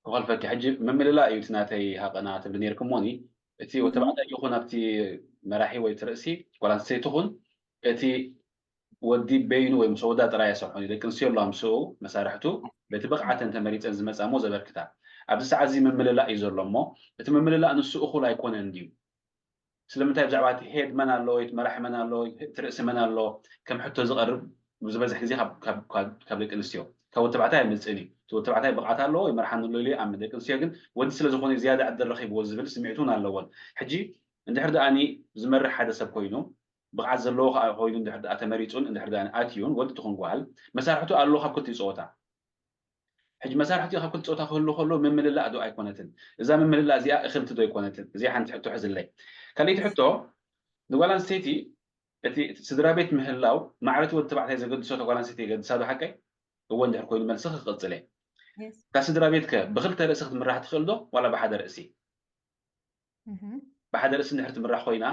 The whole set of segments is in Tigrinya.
ክኸልፈኪ ሕጂ ምምልላእ እዩ እቲ ናተይ ሃቐና ትብሊ ነርኪ እሞኒ፣ እቲ ወተባዕታይ ይኹን ኣብቲ መራሒ ወይ እቲ ርእሲ ጓል ኣንስተይቲ ትኹን እቲ ወዲ በይኑ ወይ ምስ ወዳ ጥራይ ኣይሰርሖን እዩ። ደቂ ኣንስትዮ ኣለዋ ምስኡ መሳርሕቱ በቲ ብቕዓተን ተመሪፀን ዝመፃ እሞ ዘበርክታ። ኣብዚ ሰዓት እዚ ምምልላእ እዩ ዘሎ እሞ እቲ ምምልላእ ንሱ እኹል ኣይኮነን ድዩ? ስለምንታይ ብዛዕባ እቲ ሄድ መን ኣሎ ወይ እቲ መራሒ መን ኣሎ እቲ ርእሲ መን ኣሎ ከም ሕቶ ዝቐርብ ዝበዝሕ ግዜ ካብ ደቂ ኣንስትዮ ካብ ወተባዕታይ ኣይመፅእን እዩ። እቲ ወተባዕታይ ብቕዓት ኣለዎ ይመርሓኒ ኣሎ ኢሉ ይኣምን። ደቂ ኣንስትዮ ግን ወዲ ስለዝኾነ ዝያዳ ዕድል ረኺብዎ ዝብል ስምዒት እውን ኣለዎን። ሕጂ እንድሕር ደኣኒ ዝመርሕ ሓደ ሰብ ኮይኑ ብቕዓት ዘለዎ ከዓ ኮይኑ እንድሕር ደኣ ተመሪፁን እንድሕር ደኣ ኣትዩን ወዲ ትኹን ጓል መሳርሕቱ ኣለዎ ካብ ክልቲኡ ፀወታ። ሕጂ መሳርሕቲ ካብ ክልተ ፆታ ክህሉ ከሎ ምምልላእ ዶ ኣይኮነትን? እዛ ምምልላእ እዚኣ እኽልቲ ዶ ኣይኮነትን? እዚኣ ሓንቲ ሕቶ ሕዝለይ። ካልኣይቲ ሕቶ ንጓል ኣንስተይቲ እቲ ስድራ ቤት ምህላው ማዕረቲ ወዲ ተባዕታይ ዘገድሶ እታ ጓል ኣንስተይቲ የገድሳ ዶ ሓቀይ? እወ እንድሕር ኮይኑ መልሲ ክቕፅል እየ። እታ ስድራ ቤት ከ ብክልተ ርእሲ ክትምራሕ ትኽእል ዶ ዋላ ብሓደ ርእሲ? ብሓደ ርእሲ እንድሕር ትምራሕ ኮይና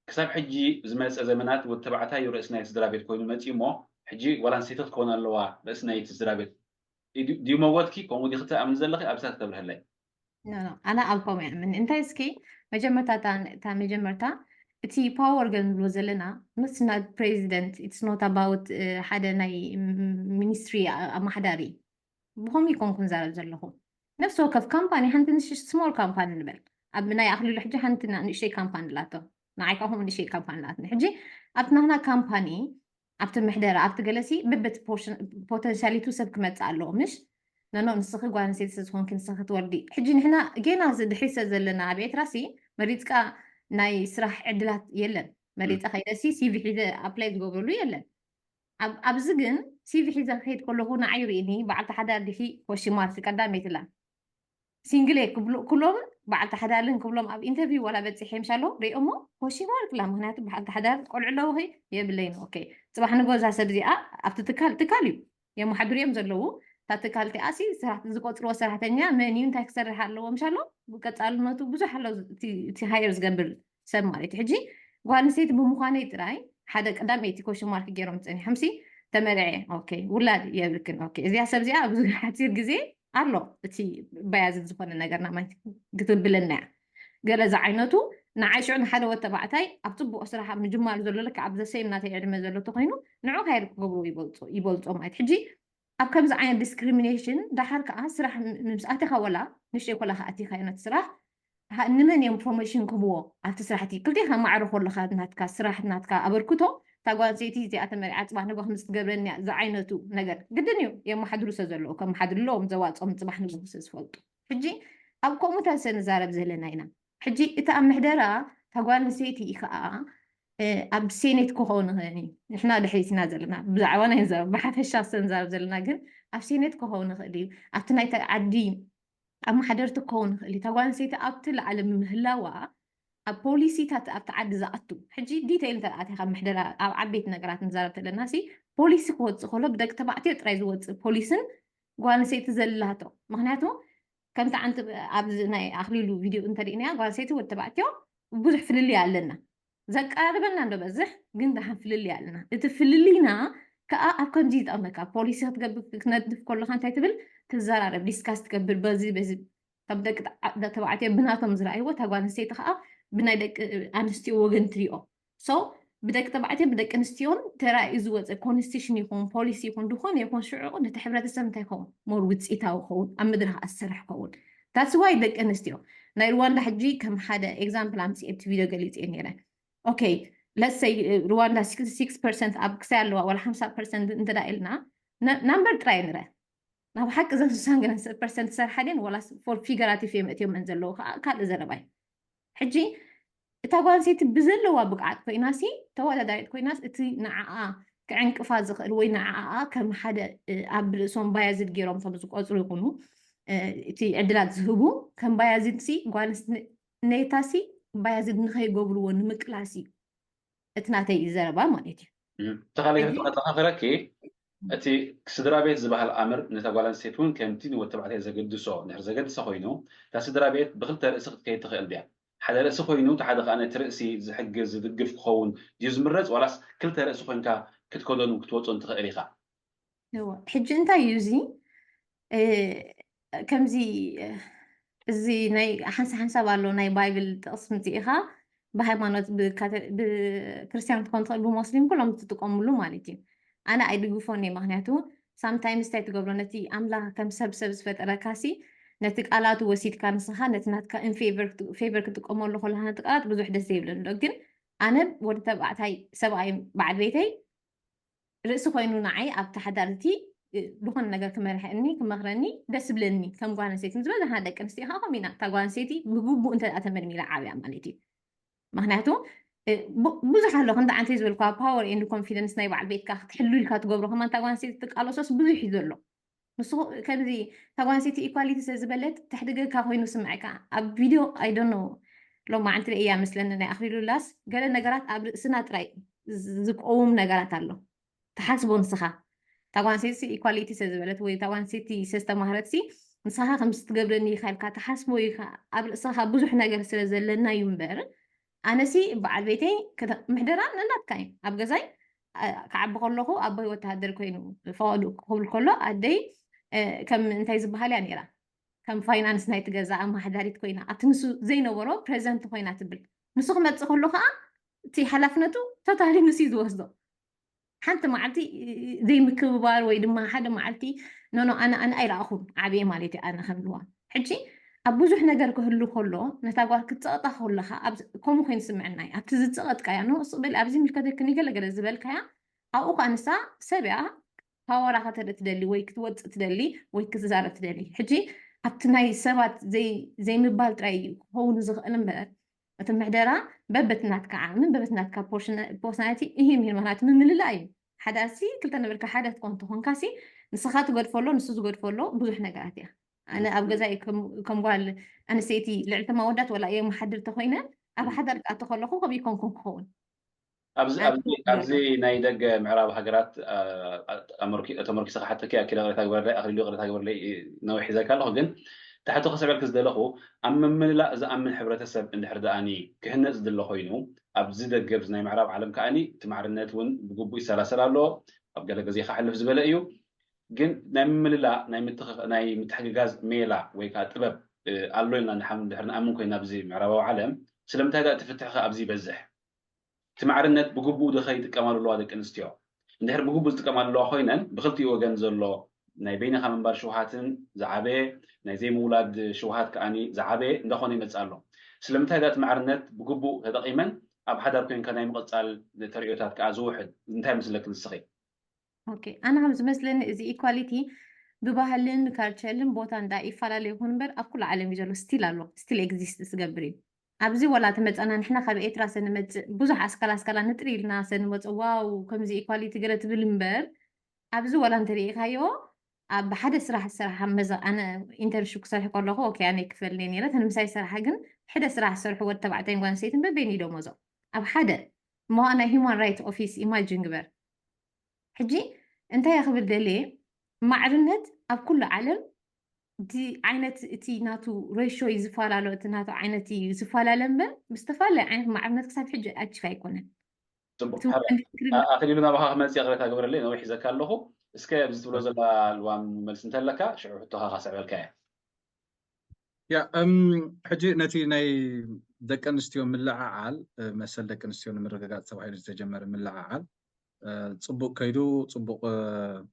ክሳብ ሕጂ ዝመፀ ዘመናት ወዲ ተባዕታይ እዩ ርእሲ ናይ ስድራ ቤት ኮይኑ መፂኡ እሞ ሕጂ ጓል ኣንስተይቲ ክትከውን ኣለዋ ርእሲ ናይቲ ስድራ ቤት ድዩ መወትኪ ከምኡ ዲ ክትኣምን ዘለኺ ኣብሳ ክተብርህለይ ኣነ ኣብ ከምኡ ይኣምን እንታይ እስኪ መጀመርታ እታ መጀመርታ እቲ power ገንብሎ ዘለና not not president it's not about ሓደ ናይ ሚኒስትሪ ኣማሓዳሪ ብኸምኡ ይኮንኩ ንዛረብ ዘለኹ ነፍሲ ወከፍ ካምፓኒ ሓንቲ ንሽ small ካምፓኒ ንበል ኣብ ናይ ኣክሊሉ ሕጂ ሓንቲ ንእሽተይ ካምፓኒ ላቶ ንዓይ ከዓ ከምኡ ንእሽተይ ካምፓኒ ላትኒ ሕጂ ኣብቲ ናህና ካምፓኒ ኣብቲ ምሕደራ ኣብቲ ገለሲ በበቲ potentiality ኡ ሰብ ክመፅእ ኣለዎ ምሽ ነኖ ንስኺ ጓል ኣንስተይቲ ስለዝኾንኪ ንስኺ ክትወርዲ ሕጂ ንሕና ጌና ድሕሪት ስለ ዘለና ኣብ ኤርትራ ሲ መሪፅካ ናይ ስራሕ ዕድላት የለን መሪፀ ከይደ ሲ CV ሒዘ apply ዝገብረሉ የለን ኣብዚ ግን CV ሒዘ ክኸይድ ከለኹ ንዓይ ርእኒ በዓልቲ ሓዳር ዲኺ question mark ቀዳመይቲ እላ single እየ ክብሉ ክብሎም በዓልቲ ሓዳር ክብሎም ኣብ interview ዋላ በፂሐ ምሻሎ ሪኦሞ question mark እላ ምክንያቱ በዓልቲ ሓዳር ቆልዑ ኣለውኺ የብለይን okay ፅባሕ ንጎ እዛ ሰብ እዚኣ ኣብቲ ትካል ትካል እዩ የመሓድሩ እዮም ዘለዉ እታ ትካል እቲኣ ሲ ስራሕ ዝቆፅርዎ ሰራሕተኛ መን እዩ እንታይ ክሰርሕ ኣለዎ ምሻሎ ብቀፃልነቱ ብዙሕ ኣሎ እቲ hire ዝገብር ሰብ ማለት እዩ ሕጂ ጓል ኣንስተይቲ ብምዃነይ ጥራይ ሓደ ቀዳመይቲ question mark ገይሮም ፀኒሖም ሲ ተመርዐ okay ውላድ የብልክን okay እዚኣ ሰብ እዚኣ ኣብዚ ሓፂር ግዜ ኣሎ እቲ biased ዝኾነ ነገርና ማለት ክትብለና እያ ገለ ዝዓይነቱ ንዓይ ሽዑ ንሓደ ወተባዕታይ ኣብ ፅቡቕ ስራሕ ኣብ ምጅማር ዘሎ ልክዕ ኣብ the same ናተይ ዕድመ ዘሎ ተኮይኑ ንዑ hire ክገብርዎ ይበልፆ ማለት ሕጂ ኣብ ከምዚ ዓይነት discrimination ደሓር ከዓ ስራሕ ምስ ኣቲኻ ወላ ንእሽተይ ኮላ ከኣቲኻ ነቲ ስራሕ ንመን እዮም promotion ክህብዎ ኣብቲ ስራሕቲ ክልቴኻ ማዕረ ከለኻ ናትካ ስራሕ ናትካ ኣበርክቶ እታ ጓል ኣንስተይቲ እዚኣ ተመሪዓ ፅባሕ ንግሆ ከምዚ ትገብረኒ እያ ዝዓይነቱ ነገር ግድን እዩ የመሓድሩ ስለ ዘለዉ ከመሓድሩ ኣለዎም ዘዋፅኦም ፅባሕ ንግሆ ስለ ዝፈልጡ ሕጂ ኣብ ከምኡታት ስለ ንዛረብ ዘለና ኢና ሕጂ እቲ ኣብ ምሕደራ እታ ጓል ኣንስተይቲ ከዓ ኣብ ሴኔት ክኸውን ይኽእል እዩ ንሕና ድሕሪት ኢና ዘለና ብዛዕባ ናይ ንዛረብ ብሓፈሻ ስለ ንዛረብ ዘለና ግን ኣብ ሴኔት ክኸውን ይኽእል እዩ ኣብቲ ናይ ዓዲ ኣመሓደርቲ ክኸውን ይኽእል እዩ እታ ጓል ኣንስተይቲ ኣብቲ ላዕሊ ምህላዋ ኣብ ፖሊሲታት ኣብቲ ዓዲ ዝኣቱ ሕጂ detail እንተ ኣቲኻ ምሕደራ ኣብ ዓበይቲ ነገራት ንዛረብ ተለና ሲ ፖሊሲ ክወፅእ ከሎ ብደቂ ተባዕትዮ ጥራይ ዝወፅእ ፖሊስን ጓል ኣንስተይቲ ዘላቶ ምክንያቱ ከምቲ ዓንቲ ኣብዚ ናይ ኣክሊሉ ቪድዮ እንተሪእናያ ጓል ኣንስተይቲ ወዲ ተባዕትዮ ብዙሕ ፍልልይ ኣለና ዘቀራርበና እንዶ በዝሕ ግን ደሓን ፍልልይ ኣለና እቲ ፍልልይና ከዓ ኣብ ከምዚ ይጠቕመካ ፖሊሲ ክትገብር ክትነድፍ ከለካ እንታይ ትብል ትዘራረብ discuss ትገብር በዚ በዚ ካብ ደቂ ተባዕትዮ ብናቶም ዝረኣይዎ እታ ጓል ኣንስተይቲ ከዓ ብናይ ደቂ ኣንስትዮ ወገን ትሪኦ so ብደቂ ተባዕትዮ ብደቂ ኣንስትዮን ተራእዩ ዝወፀ constitution ይኹን policy ይኹን ዝኾነ ይኹን ሽዑ ነቲ ሕብረተሰብ እንታይ ይኸውን more ውፅኢታዊ ይኸውን ኣብ ምድሪ ከዓ ዝሰርሕ ይኸውን that's why ደቂ ኣንስትዮ ናይ ሩዋንዳ ሕጂ ከም ሓደ example ኣምፅኤ ኣብቲ ቪድዮ ገሊፀ ነይረ okay let's say ሩዋንዳ sixty six percent ኣብ ክሳይ ኣለዋ ዋላ ሓምሳ percent እንተ ኢልና number ጥራይ ንረ ናብ ሓቂ እዘን ስሳን ገለን ፐርሰንት ዝሰርሓ ድን ዋላ ፎር ፊገራቲቭ እዮም እትዮም ዘለዉ፣ ከዓ ካልእ ዘረባ እዩ። ሕጂ እታ ጓል ኣንስተይቲ ብዘለዋ ብቕዓት ኮይናሲ፣ ተወዳዳሪት ኮይናስ፣ እቲ ንዓኣ ክዕንቅፋ ዝኽእል ወይ ንዓኣ ከም ሓደ ኣብ ርእሶም ባያዝድ ገይሮም ከም ዝቆፅሩ ይኹኑ እቲ ዕድላት ዝህቡ፣ ከም ባያዝድ ሲ ጓል ነታ ሲ ባያዝድ ንኸይገብርዎ ንምቅላስ እዩ እቲ ናተይ ዘረባ ማለት እዩ። ተኻሊ ተኸረኪ እቲ ስድራ ቤት ዝበሃል ኣምር ነታ ጓል ኣንስተይቲ እውን ከምቲ ንወዲ ተባዕታይ ዘገድሶ እንድሕር ዘገድሰ ኮይኑ፣ እታ ስድራ ቤት ብክልተ ርእሲ ክትከይድ ትኽእል ድያ? ሓደ ርእሲ ኮይኑ፣ እቲ ሓደ ከዓ ነቲ ርእሲ ዝሕግዝ ዝድግፍ ክኸውን ድዩ ዝምረፅ፣ ዋላስ ክልተ ርእሲ ኮይንካ ክትከዶን ክትወፅኦን ትኽእል ኢኻ? ሕጂ እንታይ እዩ እዚ? ከምዚ እዚ ናይ ሓንሳ ሓንሳብ ኣሎ ናይ ባይብል ጥቕስ ምፅኢኻ ብሃይማኖት ብክርስትያን ትኾን ትኽእል ብሞስሊም ኩሎም ትጥቀምሉ ማለት እዩ። ኣነ ኣይድግፎን እየ። ምክንያቱ ሳምታይምስ እንታይ ትገብሮ ነቲ ኣምላኽ ከም ሰብ ሰብ ዝፈጠረካ ሲ ነቲ ቃላቱ ወሲድካ ንስኻ ነቲ ናትካ ኢንፌቨር ክትጥቀመሉ ከለካ ነቲ ቃላት ብዙሕ ደስ ዘይብለኒ ዶ ግን ኣነ ወዲ ተባዕታይ ሰብኣይ በዓል ቤተይ ርእሲ ኮይኑ ንዓይ ኣብቲ ሓዳር እቲ ዝኾነ ነገር ክመርሐኒ ክመኽረኒ ደስ ዝብለኒ ከም ጓል ኣንስተይቲ ምስ በዛሕና ደቂ ኣንስትዮ ከዓ ከምኡ ኢና እታ ጓል ኣንስተይቲ ብግቡእ እንተ ተመልሚላ ዓብያ ማለት እዩ ምክንያቱ ብዙሕ ኣሎ ክንዲ ዓንተይ ዝበልኳ power and confidence ናይ በዓል ቤትካ ክትሕሉ ኢልካ ትገብሮ ከማ እታ ጓል ኣንስተይቲ ትቃለሶስ ብዙሕ እዩ ዘሎ ንሱ ከምዚ እታ ጓል ኣንስተይቲ equality ስለ ዝበለት ተሕድገካ ኮይኑ ስምዐካ ኣብ video I don't know ሎም መዓንቲ ርእያ መስለኒ ናይ ኣኽሊሉ ላስ ገለ ነገራት ኣብ ርእስና ጥራይ ዝቆውም ነገራት ኣሎ ትሓስቦ ንስኻ እታ ጓል ኣንስተይቲ equality ስለ ዝበለት ወይ እታ ጓል ኣንስተይቲ ስለ ዝተማህረት ሲ ንስኻ ከምዚ ትገብረኒ ኢኻ ኢልካ ትሓስቦ ኢኻ ኣብ ርእስኻ ብዙሕ ነገር ስለ ዘለና እዩ እምበር ኣነሲ በዓል ቤተይ ምሕደራ ነናትካ እዩ ኣብ ገዛይ ክዓቢ ከለኹ ኣቦይ ወተሃደር ኮይኑ ፈቐዱ ክብል ከሎ ኣደይ ከም እንታይ ዝበሃል እያ ነይራ ከም ፋይናንስ ናይቲ ገዛ ኣመሓዳሪት ኮይና ኣብቲ ንሱ ዘይነበሮ ፕሬዘንት ኮይና ትብል ንሱ ክመፅእ ከሎ ከዓ እቲ ሓላፍነቱ ቶታሊ ንሱ እዩ ዝወስዶ ሓንቲ መዓልቲ ዘይምክብባር ወይ ድማ ሓደ መዓልቲ ኖኖ ኣነ ኣነ ኣይረኣኹን ዓብየ ማለት እዩ ኣነ ከምልዋ ሕጂ ኣብ ብዙሕ ነገር ክህሉ ከሎ ነታ ጓል ክትፀቕጣ ከለካ ከምኡ ኮይኑ ስምዕናይ ኣብቲ ዝፀቐጥካያ ኖ ስቕበል ኣብዚ ምልከተክን ገለገለ ዝበልካያ ኣብኡ ከዓ ንሳ ሰብ እያ ፓወራ ከተርኢ ትደሊ ወይ ክትወፅእ ትደሊ ወይ ክትዛረብ ትደሊ ሕጂ ኣብቲ ናይ ሰባት ዘይምባል ጥራይ እዩ ክኸውን ዝኽእል እምበር እቲ ምሕደራ በበትናትካ ዓቕምን በበትናትካ ፖርሶናሊቲ ይህም ይህል ምክንያቱ ምምልላእ እዩ ሓዳርሲ ክልተ ነበርካ ሓደ ትኾን ተኾንካሲ ንስኻ ትገድፈሎ ንሱ ዝገድፈሎ ብዙሕ ነገራት እያ ኣነ ኣብ ገዛ ከም ጓል ኣንስተይቲ ልዕልቲ ማወዳት ወላ እየ መሓድር ተኮይነ ኣብ ሓዳር ክኣተ ከለኹ ከመይ ኮንኩም ክኸውን ኣብዚ ናይ ደገ ምዕራብ ሃገራት ተመርኪሰ ክሓተኪ ኣኪለ ቅሬታ ግበረለይ ኣኽሊሉ ቅሬታ ግበረለይ ነዊሕ ሒዘካ ኣለኹ ግን ትሕቲ ክስዕበልክ ዝደለኹ ኣብ ምምልላእ ዝኣምን ሕብረተሰብ እንድሕር ደኣኒ ክህነፅ ዝድለ ኮይኑ ኣብዚ ደገ ናይ ምዕራብ ዓለም ከኣኒ እቲ ማዕርነት እውን ብግቡእ ይሰላሰል ኣሎ ኣብ ገለ ግዜ ክሓልፍ ዝበለ እዩ ግን ናይ ምምልላእ ናይ ምትሕግጋዝ ሜላ ወይ ከዓ ጥበብ ኣሎ ኢልና ንሓም ድሕር ንኣምን ኮይና ኣብዚ ምዕራባዊ ዓለም ስለምንታይ ዳ እቲ ፍትሒ ከ ኣብዚ ይበዝሕ እቲ ማዕርነት ብግቡእ ዶ ከይጥቀማሉ ኣለዋ ደቂ ኣንስትዮ እንድሕር ብግቡእ ዝጥቀማሉ ኣለዋ ኮይነን ብክልቲኡ ወገን ዘሎ ናይ በይንኻ ምንባር ሽውሃትን ዝዓበየ ናይ ዘይምውላድ ሽውሃት ከዓኒ ዝዓበየ እንዳኾነ ይመፅእ ኣሎ ስለምንታይ ዳ እቲ ማዕርነት ብግቡእ ተጠቂመን ኣብ ሓዳር ኮይንካ ናይ ምቕፃል ተርእዮታት ከዓ ዝውሕድ እንታይ ምስለክ ንስኺ ኣነ ከም ዝመስለኒ እዚ ኢኳሊቲ ብባህልን ካልቸርን ቦታ እንዳ ይፈላለ ይኹን እምበር ኣብ ኩሉ ዓለም እዩ ዘሎ ስቲል ኣሎ ስቲል ኤግዚስት ዝገብር እዩ ኣብዚ ወላ ተመፀና ንሕና ካብ ኤርትራ ሰንመፅእ ብዙሕ ኣስካላ ኣስካላ ንጥሪ ኢልና ሰንመፅእ ዋው ከምዚ ኢኳሊቲ ገለ ትብል እምበር ኣብዚ ወላ እንተሪኢኻዮ ኣብ ሓደ ስራሕ ዝሰርሓ መዘ ኣነ ኢንተርንሽፕ ክሰርሕ ከለኹ ኦኬ ኣነ ክፈልኒ ነይረ ተን ምሳይ ዝሰርሓ ግን ሕደ ስራሕ ዝሰርሑ ወዲ ተባዕታይን ጓል ኣንስተይትን በበይን እዩ ደሞዞም ኣብ ሓደ እሞ ናይ ሂማን ራይት ኦፊስ ኢማጂን ግበር ሕጂ እንታይ ክብል ደልየ ማዕርነት ኣብ ኩሉ ዓለም እቲ ዓይነት እቲ ናቱ ሬሾ እዩ ዝፈላለ እቲ ናቱ ዓይነት እዩ ዝፈላለ እምበር ብዝተፈላለየ ዓይነት ማዕርነት ክሳብ ሕጂ ኣቺፍ ኣይኮነን ኣክሊሉ ናባኻ ክመፅእ ቅሬታ ግበረለይ ነዊሕ ሒዘካ ኣለኹ እስከ ኣብዚ ትብሎ ዘላ ልዋም መልሲ እንተለካ ሽዑ ሕቶኻ ካስዕበልካ እየ ያ ሕጂ ነቲ ናይ ደቂ ኣንስትዮ ምልዓዓል መሰል ደቂ ኣንስትዮ ንምርግጋፅ ተባሂሉ ዝተጀመረ ምልዓዓል ፅቡቅ ከይዱ ፅቡቅ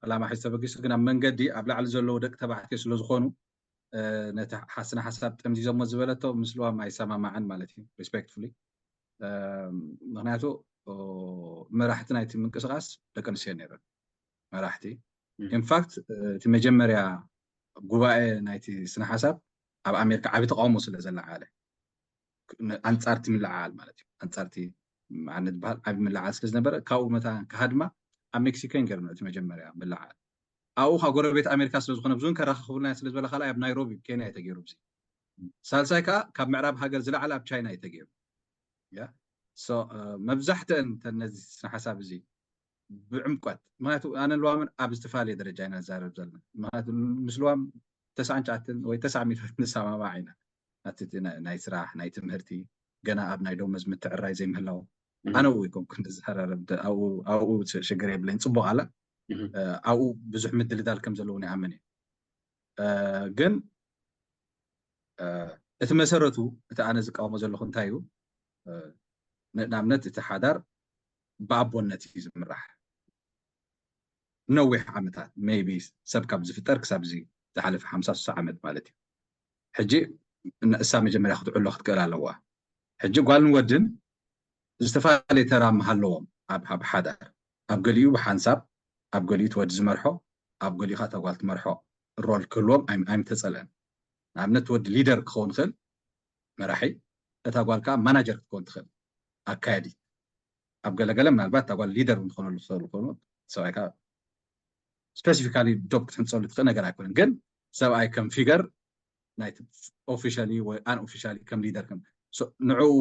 ዕላማ ሒዝ ተበጊሱ ግን ኣብ መንገዲ ኣብ ላዕሊ ዘለዉ ደቂ ተባዕትዮ ስለዝኾኑ ነቲ ሓስነ ሓሳብ ጠምዚዞሞ ዝበለቶ ምስ ልዋም ኣይሰማማዕን ማለት እዩ respectfully ምክንያቱ መራሕቲ ናይቲ ምንቅስቃስ ደቂ ኣንስትዮ ነይረን መራሕቲ ኢንፋክት እቲ መጀመርያ ጉባኤ ናይቲ ስነ ሓሳብ ኣብ ኣሜሪካ ዓቢ ተቃውሞ ስለ ዘለዓለ፣ ኣንጻርቲ ምልዓል ማለት እዩ። ኣንጻርቲ ምልዓል ዝበሃል ዓቢ ምልዓል ስለ ዝነበረ፣ ካብኡ መታ ክሃድማ ኣብ ሜክሲኮ ገርና እቲ መጀመርያ ምልዓል። ኣብኡ ካብ ጎረቤት ኣሜሪካ ስለ ዝኾነ ብዙን ከራኸብልና ስለ ዝበለ፣ ካልኣይ ኣብ ናይሮቢ ኬንያ እዩ ተገይሩ። ብዙ ሳልሳይ ከዓ ካብ ምዕራብ ሃገር ዝለዓለ ኣብ ቻይና እዩ ተገይሩ። መብዛሕተን ነዚ ስነ ሓሳብ እዚ ብዕምቀት፣ ምክንያቱ ኣነ ልዋምን ኣብ ዝተፈላለየ ደረጃ ኢና ንዛረብ ዘለና። ምክንያቱ ምስ ልዋም ተስዓን ሸዓተን ወይ ተስዓ ሚእታን ንሰማማዕ ኢና። ናይ ስራሕ፣ ናይ ትምህርቲ፣ ገና ኣብ ናይ ደሞዝ ምትዕራይ ዘይምህላው ኣነ ው ይኮንኩ ንዝሃራረብ ኣብኡ ሽግር የብለኝ። ፅቡቅ ኣላ ኣብኡ ብዙሕ ምድልዳል ከም ዘለውን ይኣምን እዩ። ግን እቲ መሰረቱ እቲ ኣነ ዝቃወሞ ዘለኹ እንታይ እዩ? ንኣብነት እቲ ሓዳር ብኣቦነት እዩ ዝምራሕ። ነዊሕ ዓመታት maybe ሰብ ካብ ዝፍጠር ክሳብ እዚ ዝሓለፈ ሓምሳ ስሳ ዓመት ማለት እዩ። ሕጂ እሳ መጀመርያ ክትዕሎ ክትክእል ኣለዋ። ሕጂ ጓልን ወድን ዝተፈላለየ ተራ ምሃለዎም ኣብ ኣብ ሓዳር፣ ኣብ ገሊኡ ብሓንሳብ፣ ኣብ ገሊኡ እቲ ወዲ ዝመርሖ፣ ኣብ ገሊኡ ከዓ እታ ጓል ትመርሖ ሮል ክህልዎም ኣይምተፀልአን። ንኣብነት እቲ ወዲ ሊደር ክኸውን ይኽእል፣ መራሒ፣ እታ ጓል ከዓ ማናጀር ክትከውን ትኽእል፣ ኣካያዲት። ኣብ ገለገለ ምናልባት እታ ጓል ሊደር እውን ትኾነሉ ትኽእል ኮይኑ ሰብኣይ ከዓ ስፔሲፊካሊ ዶብ ክትሕንፀሉ ትኽእል ነገር ኣይኮነን። ግን ሰብኣይ ከም ፊገር ናይ ኦፊሻሊ ወይ ኣን ኦፊሻሊ ከም ሊደር ከም ንዕኡ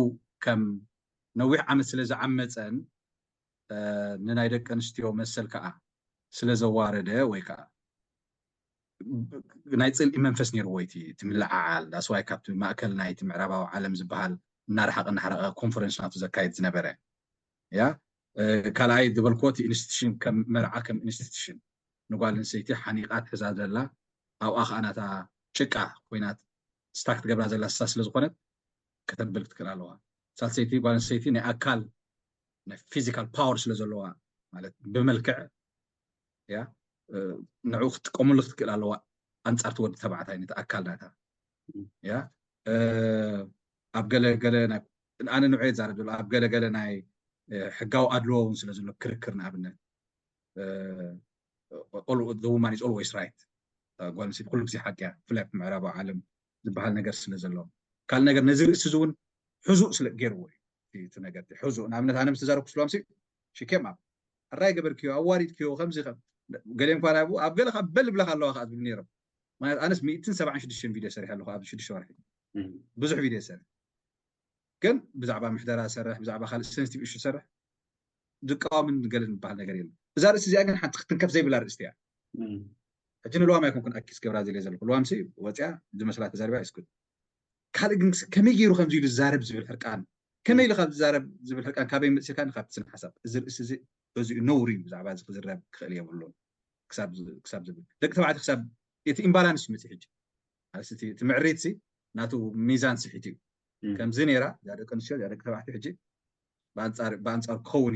ከም ነዊሕ ዓመት ስለ ዝዓመፀን ንናይ ደቂ ኣንስትዮ መሰል ከዓ ስለ ዘዋረደ ወይ ከዓ ናይ ፅልኢ መንፈስ ነይርዎ እቲ ምልዓዓል ዳስዋይ ካብቲ ማእከል ናይቲ ምዕራባዊ ዓለም ዝበሃል እናረሓቐ እናሓረቐ ኮንፈረንስ ናቱ ዘካየድ ዝነበረ ያ ካልኣይ ዝበልክዎ እቲ ኢንስቲቱሽን ከም መርዓ ከም ኢንስቲቱሽን ንጓል ኣንስተይቲ ሓኒቓ ትሕዛ ዘላ ኣብኣ ከዓ ናታ ጭቃ ኮይናት ስታክ ትገብራ ዘላ ስሳ ስለ ዝኾነት ከተብል ክትክእል ኣለዋ። ሳልሰይቲ ጓል ኣንስተይቲ ናይ ኣካል ናይ ፊዚካል ፓወር ስለ ዘለዋ ማለት ብመልክዕ ያ ንዕኡ ክትጥቀመሉ ክትክእል ኣለዋ ኣንጻርቲ ወዲ ተባዕታይ ነቲ ኣካል ናታ ያ ኣብ ገለ ገለ ኣነ ንዑ ዛረብ ዘሎ ኣብ ገለ ገለ ናይ ሕጋዊ ኣድልዎ እውን ስለ ዘሎ ክርክር ንኣብነት the woman is always right ጓል ኣንስተይቲ ኩሉ ግዜ ሓቂ እያ ብፍላይ ኣብ ምዕራባዊ ዓለም ዝበሃል ነገር ስለ ዘሎ ካልእ ነገር ነዚ ርእሲ እዚ እውን ሕዙእ ስለ ገይርዎ እዩ እቲ ነገር ሕዙእ ንኣብነት ኣነ ምስ ተዛረብኩ ስለ ኣምሲ ሽኬም ኣብ ሕራይ ገበርክዮ ኣዋሪድክዮ ከምዚ ከም ገሌም ኳ ናብኡ ኣብ ገለ ካብ በል ብለካ ኣለዋ ከዓ ዝብሉ ነይሮም ማለት ኣነስ ሚእትን ሰብዓን ሽዱሽተን ቪድዮ ሰሪሕ ኣለኹ ኣብዚ ሽዱሽተ ወርሒ ብዙሕ ቪድዮ ሰሪሕ ግን ብዛዕባ ምሕደራ ሰርሕ ብዛዕባ ካልእ ሴንስቲቭ ኢሹ ሰርሕ ዝቃወምን ገለን ዝበሃል ነገር የለን እዛ ርእሲ እዚኣ ግን ሓንቲ ክትንከፍ ዘይብላ ርእስቲ እያ ሕጂ ንልዋም ኣይኮንኩን ኣኪስ ገብራ ዘለ ዘለኩ ልዋምሲ ወፅያ ዝመስላ ተዛሪባ ይስኩት ካልእ ግን ከመይ ገይሩ ከምዚ ኢሉ ዝዛረብ ዝብል ሕርቃን ከመይ ኢሉ ካብ ዝዛረብ ዝብል ሕርቃን ካበይ መፅእካ ካብቲ ስነ ሓሳብ እዚ ርእሲ እዚ በዚኡ ነውሪ እዩ ብዛዕባ እዚ ክዝረብ ክኽእል የብሉን ክሳብ ዝብል ደቂ ተባዕትዮ ክሳብ እቲ ኢምባላንስ መፅእ ሕጂ እቲ ምዕሪት ሲ ናቱ ሚዛን ስሒት እዩ ከምዚ ነይራ እዛ ደቂ ኣንስትዮ እዛ ደቂ ተባዕትዮ ሕጂ ብኣንፃር ክኸውን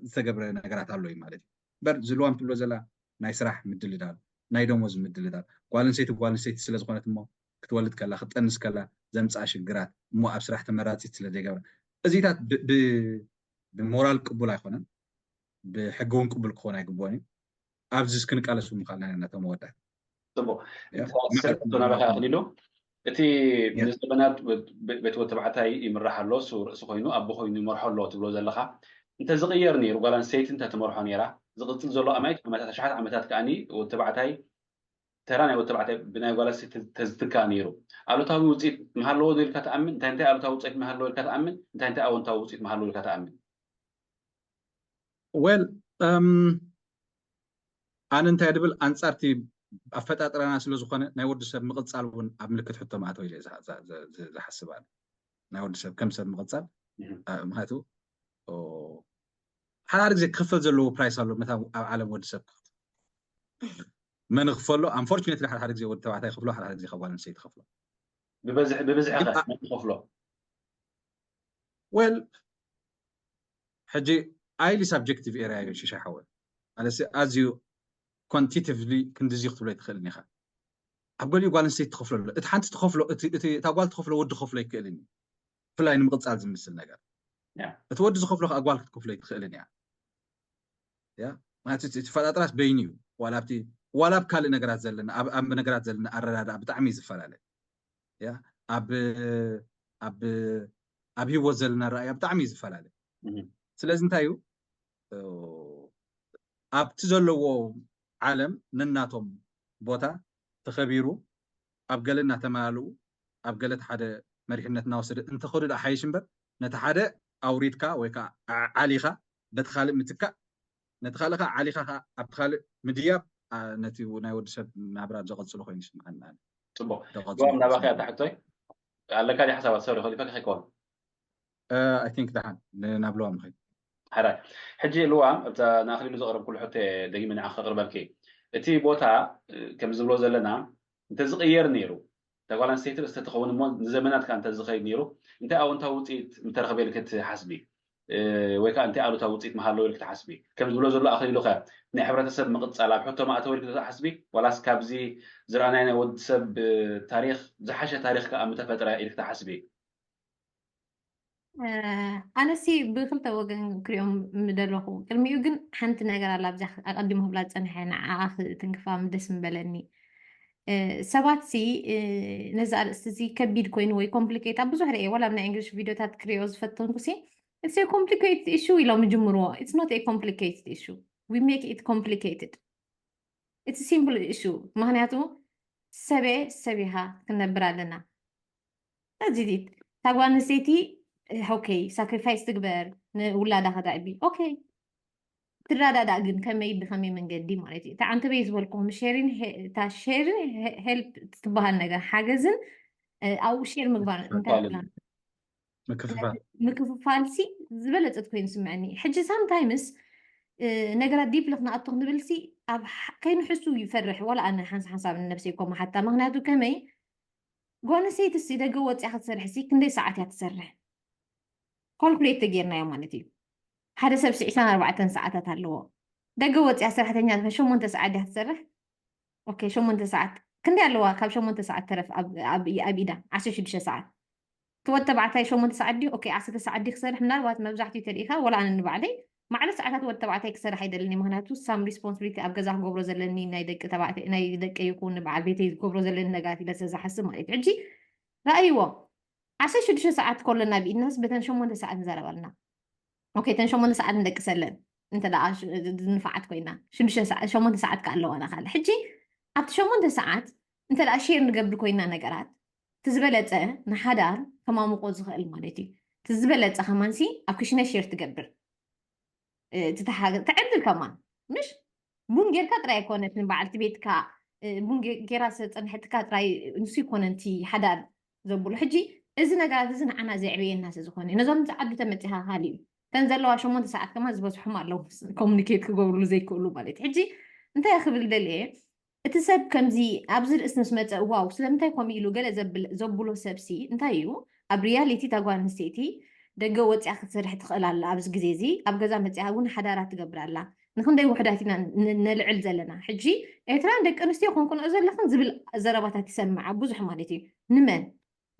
ዝተገብረ ነገራት ኣሎ እዩ ማለት እዩ በር ዝልዋም ትብሎ ዘላ ናይ ስራሕ ምድልዳል ናይ ደሞዝ ምድልዳል ጓል ኣንስተይቲ ጓል ኣንስተይቲ ስለ ዝኾነት እሞ ክትወልድ ከላ ክትጠንስ ከላ ዘምፅኣ ሽግራት እሞ ኣብ ስራሕ ተመራፂት ስለ ዘይገብራ እዚታት ብሞራል ቅቡል ኣይኮነን ብሕጊ እውን ቅቡል ክኾን ኣይግብኦን እዩ ኣብዚ እስክንቃለስ ምኻልና ነቶም መወዳት ፅቡቅ ሰለስተ ናባኻ ኣኽሊሉ እቲ ንዘበናት ቤት ወተባዕታይ ይምራሕ ኣሎ እሱ ርእሲ ኮይኑ ኣቦ ኮይኑ ይመርሖ ኣሎ ትብሎ ዘለኻ እንተዝቕየር ነይሩ ጓል ኣንስተይቲ እንተትመርሖ ነይራ ዝቕፅል ዘሎ ኣማይት ዓመታት ኣሽሓት ዓመታት ከዓኒ ወተባዕታይ ተራ ናይ ወተባዕታይ ብናይ ጓል ኣንስተይቲ ተዝትካ ነይሩ ኣሉታዊ ውፅኢት መሃለዎ ዶ ኢልካ ትኣምን እንታይ እንታይ ኣሉታዊ ውፅኢት መሃለዎ ኢልካ ትኣምን እንታይ እንታይ ኣወንታዊ ውፅኢት መሃለዎ ኢልካ ትኣምን ወል ኣነ እንታይ ድብል ኣንፃርቲ ኣፈጣጥራና ስለ ዝኾነ ናይ ወዲ ሰብ ምቕፃል እውን ኣብ ምልክት ሕቶ ማእተው ኢለ ዝሓስብ ኣለ ናይ ወዲ ሰብ ከም ሰብ ምቕፃል ምክንያቱ ሓደ ሓደ ግዜ ክኽፈል ዘለዎ ፕራይስ ኣሎ መታ ኣብ ዓለም ወዲ ሰብ ክኽፍል መን ክፈሎ unfortunately ሓደ ሓደ ግዜ ወዲ ተባዕታይ ክፍሎ ሓደ ሓደ ግዜ ካብ ጓል ኣንስተይቲ ክፍሎ ብብዝሒ ብብዝሒ ከ መን ክፍሎ well ሕጂ highly subjective area እዩ ሽሻ ሓወ ማለት ኣዝዩ quantitatively ክንድዚ ክትብሎ ኣይትኽእልን ኢኻ ኣብ ገሊኡ ጓል ኣንስተይቲ ትኸፍሎ ኣሎ እቲ ሓንቲ ትኸፍሎ እታ ጓል ትኸፍሎ ወዲ ክኸፍሎ ኣይክእልን እዩ ብፍላይ ንምቕፃል ዝምስል ነገር እቲ ወዲ ዝኸፍሎ ከዓ ጓል ክትከፍሎ ኣይትኽእልን እያ ማለት እቲ ፈጣጥራስ በይኑ እዩ ዋላ ኣብቲ ዋላ ኣብ ካልእ ነገራት ዘለና ኣብ ኣብ ነገራት ዘለና ኣረዳድኣ ብጣዕሚ እዩ ዝፈላለ። ያ ኣብ ኣብ ኣብ ህይወት ዘለና ራእያ ብጣዕሚ እዩ ዝፈላለ። ስለዚ እንታይ እዩ ኣብቲ ዘለዎ ዓለም ነናቶም ቦታ ተኸቢሩ ኣብ ገለ እናተመላለኡ ኣብ ገለ ሓደ መሪሕነት እናወሰደ እንተኸዱ ዳ ሓይሽ እምበር ነቲ ሓደ ኣውሪድካ ወይ ከዓ ዓሊኻ በቲ ካልእ ምትካእ ነቲ ካልእ ከዓ ዓሊኻ ከዓ ኣብቲ ካልእ ምድያብ ነቲ ናይ ወዲ ሰብ ናብራ ዘቐፅሎ ኮይኑ ይስምዓኒ። ፅቡቅ ናባኸ ኣታ ሕቶይ ኣለካ ዲ ሓሳባት ሰሪ ከሊፈ ከይከውን I think ደሓን ናብ ለዋም ንኸይድ። ሕራይ ሕጂ ልዋም እብታ ንኣኽሊሉ ዘቕረብኩሉ ሕቶ ደጊመ ንዓ ከቕርበልኪ። እቲ ቦታ ከም ዝብሎ ዘለና እንተዝቕየር ነይሩ እታ ጓል ኣንስተይቲ ርእስቲ ትኸውን እሞ ንዘመናት ከዓ እንተዝኸይድ ነይሩ እንታይ ኣወንታዊ ውፅኢት ምተረኸበ ኢልክ ትሓስቢ? ወይ ከዓ እንታይ ኣሉታዊ ውፅኢት ምሃለዎ ኢልክ ትሓስቢ? ከም ዝብሎ ዘሎ ኣኽሊሉ ከ ናይ ሕብረተሰብ ምቕፃል ኣብ ሕቶ መእተዊ ኢልክ ትሓስቢ? ዋላስ ካብዚ ዝረኣናዮ ናይ ወዲ ሰብ ታሪክ ዝሓሸ ታሪክ ከዓ ምተፈጥረ ኢልክ ትሓስቢ? ኣነሲ ብክልተ ወገን ክሪኦም ምደለኹ። ቅድሚኡ ግን ሓንቲ ነገር ኣላ ኣብዚ ኣቀዲሞ ክብላ ዝፀንሐ ንዓኣ ክትንክፋ ደስ ምበለኒ። ሰባት ሲ ነዚ ኣርእስቲ እዚ ከቢድ ኮይኑ ወይ ኮምፕሊኬት ኣብ ብዙሕ ርኤ ዋላ ኣብ ናይ እንግሊሽ ቪዲዮታት ክሪኦ ዝፈተንኩ ሲ it's a complicated issue ኢሎም ይጅምርዎ። It's not a complicated issue. We make it complicated. It's simple issue. ምክንያቱ ሰበ ሰብ ኢኻ ክነብር ኣለና። እዚ እታ ጓል ኣንስተይቲ okay ሳክሪፋይስ ትግበር ንውላዳ ከተዕቢ okay ትረዳዳእ ግን ከመይ ብከመይ መንገዲ ማለት እዩ እታ ኣንተ በይ ዝበልኩም ሸሪን እታ ሸሪን ሄልፕ ትበሃል ነገር ሓገዝን ኣብኡ ሼር ምግባር እንታይ ምክፍፋል ምክፍፋል ሲ ዝበለፀት ኮይኑ ስምዐኒ ሕጂ ሳምታይምስ ነገራት ዲፕሊ ክንኣቱ ክንብል ሲ ኣብ ከይንሕሱ ይፈርሕ ዋላ ኣነ ሓንሳ ሓንሳብ ንነብሰይ ኮማ ሓታ ምክንያቱ ከመይ ጓል ኣንስተይቲ ሲ ደገ ወፂኣ ክትሰርሕ ሲ ክንደይ ሰዓት እያ ትሰርሕ ካልኩሌት ተጌርናዮ ማለት እዩ ሓደ ሰብ ሲ ዕስራን ኣርባዕተን ሰዓታት ኣለዎ ደገ ወፂኣ ሰራሕተኛ ሸሞንተ ሰዓት ድያ ትሰርሕ ኦኬ ሸሞንተ ሰዓት ክንደይ ኣለዋ ካብ ሸሞንተ ሰዓት ተረፍ ኣብ ኢዳ ዓሰርተ ሽዱሽተ ሰዓት እቲ ወዲ ተባዕታይ ሸሞንተ ሰዓት ድዩ ኦኬ ዓሰርተ ሰዓት ድዩ ክሰርሕ ምናልባት መብዛሕትኡ ተልኢኻ ወላ ኣነ ንባዕለይ ማዕረ ሰዓታት ወዲ ተባዕታይ ክሰርሕ ኣይደልን ምክንያቱ ሳም ሪስፖንስቢሊቲ ኣብ ገዛ ክገብሮ ዘለኒ ናይ ደቂ ተባዕታይ ናይ ደቂ ይኹን ንበዓል ቤተይ ዝገብሮ ዘለኒ ነገራት ኢለ ስለ ዝሓስብ ማለት እዩ ሕጂ ረኣይዎ ዓሰርተ ሽዱሽተ ሰዓት ከሎና ብኢድናስ በተን ሸሞንተ ሰዓት ንዛረብ ኣለና ኦኬ ተን ሸሞንተ ሰዓት ንደቅሰለን እንተ ንፋዓት ኮይና ሽዱሽተ ሰዓት ሸሞንተ ሰዓት ከኣለዋና ካለ ሕጂ ኣብቲ ሸሞንተ ሰዓት እንተ ሼር ንገብር ኮይና ነገራት እቲ ዝበለፀ ንሓዳር ከማሙቆ ዝኽእል ማለት እዩ እቲ ዝበለፀ ከማንሲ ኣብ ክሽነ ሼር ትገብር ተዕድል ከማን ምሽ ቡን ጌርካ ጥራይ ኣይኮነት ንበዓልቲ ቤትካ ቡን ጌራ ዝፀንሐትካ ጥራይ ንሱ ይኮነ ንቲ ሓዳር ዘብሉ ሕጂ እዚ ነገራት እዚ ንዓና ዘዕብየና ስለ ዝኾነ ነዞም ዝዓዱ ተመፂኻ ካሊኡ ተን ዘለዋ ሸሞንተ ሰዓት ከማ ዝበዝሖም ኣለዉ ኮሙኒኬት ክገብርሉ ዘይክእሉ ማለት ሕጂ እንታይ ክብል ደልየ እቲ ሰብ ከምዚ ኣብዚ ርእስ ምስ መፀ ዋው ስለምንታይ ከምኡ ኢሉ ገለ ዘብሎ ሰብሲ እንታይ እዩ ኣብ ሪያሊቲ እታ ጓል ኣንስተይቲ ደገ ወፂኣ ክትሰርሕ ትኽእል ኣላ ኣብዚ ግዜ እዚ ኣብ ገዛ መፂኣ እውን ሓዳራ ትገብር ኣላ ንክንደይ ውሕዳት ኢና ነልዕል ዘለና ሕጂ ኤርትራን ደቂ ኣንስትዮ ኮንኩንኦ ዘለኽን ዝብል ዘረባታት ይሰምዓ ብዙሕ ማለት እዩ ንመን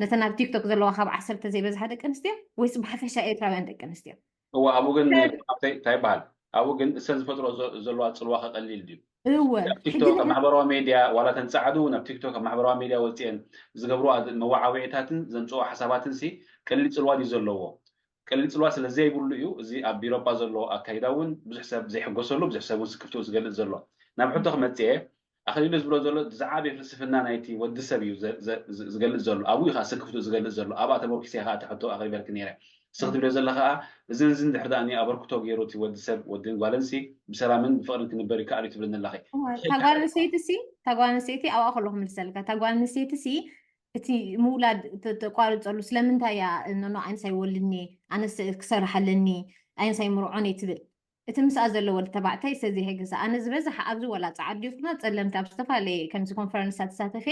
ነተን ኣብ ቲክቶክ ዘለዋ ካብ ዓሰርተ ዘይበዝሓ ደቂ ኣንስትዮ ወይስ ብሓፈሻ ኤርትራውያን ደቂ ኣንስትዮ እዋ ኣብኡ ግን እንታይ ይበሃል ኣብኡ ግን እሰን ዝፈጥሮ ዘለዋ ፅልዋ ከቀሊል ድዩ እወ ቲክቶክ ኣብ ማሕበራዊ ሜድያ ዋላ ተን ፃዕዱ ናብ ቲክቶክ ኣብ ማሕበራዊ ሜድያ ወፅአን ዝገብርዋ መወዓዊዕታትን ዘምፅኦ ሓሳባትን ሲ ቀሊል ፅልዋ ድዩ ዘለዎ ቀሊል ፅልዋ ስለ ዘይብሉ እዩ እዚ ኣብ ዩሮጳ ዘሎ ኣካይዳ እውን ብዙሕ ሰብ ዘይሕጎሰሉ ብዙሕ ሰብ እውን ስክፍትኡ ዝገልፅ ዘሎ ናብ ሕቶ ክመፅአ ኣኽሊሉ ዝብሎ ዘሎ ዝዓበየ ፍልስፍና ናይቲ ወዲ ሰብ እዩ ዝገልፅ ዘሎ ኣብኡ እዩ ከዓ ስክፍትኡ ዝገልፅ ዘሎ ኣብኣ ተመርኪሰ ከዓ እቲ ሕቶ ኣቕሪበልክ ነይረ ስክ ትብሎ ዘለካ እዚ እዚ እንድሕር ደኣ ኣበርክቶ ገይሩ እቲ ወዲ ሰብ ወድን ጓልን ሲ ብሰላምን ብፍቅርን ክንበር ይከኣል እዩ ትብልኒ ኣለኺ እታ ጓል ኣንስተይቲ ሲ እታ ጓል ኣንስተይቲ ኣብኣ ከሎ ክምልሰልካ እታ ጓል ኣንስተይቲ ሲ እቲ ምውላድ ተቋርፀሉ ስለምንታይ እያ ኖኖ ኣነስ ኣይወልድኒ ኣነስ ክሰርሕ ኣለኒ ኣነስ ኣይምርዖን እየ ትብል እቲ ምስኣ ዘሎ ወዲ ተባዕታይ ሰዚ ሕግሳ ኣነ ዝበዝሕ ኣብዚ ወላ ፃዓዱ ይኹና ፀለምቲ ኣብ ዝተፈላለየ ከምዚ ኮንፈረንስታት ተሳተፈ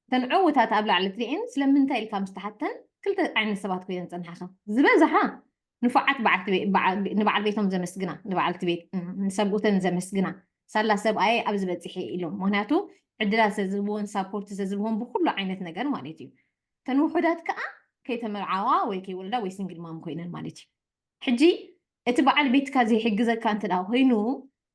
እተን ዕውታት ኣብ ላዕሊ ትሪኤን ስለምንታይ ኢልካ ምስ ተሓተን ክልተ ዓይነት ሰባት ኮይነን ፀንሓኻ ዝበዝሓ ንፉዓት ንበዓል ቤቶም ዘመስግና ንበዓልቲ ቤት ንሰብኡተን ዘመስግና ሳላ ሰብኣየ ኣብዚ በፂሐ ኢሎም ምክንያቱ ዕድላት ስለዝህብዎን ሳፖርት ስለዝህብዎም ብኩሉ ዓይነት ነገር ማለት እዩ እተን ውሑዳት ከዓ ከይተመርዓዋ ወይ ከይወለዳ ወይ ሲንግል ማም ኮይነን ማለት እዩ ሕጂ እቲ በዓል ቤትካ ዘይሕግዘካ እንተ ኮይኑ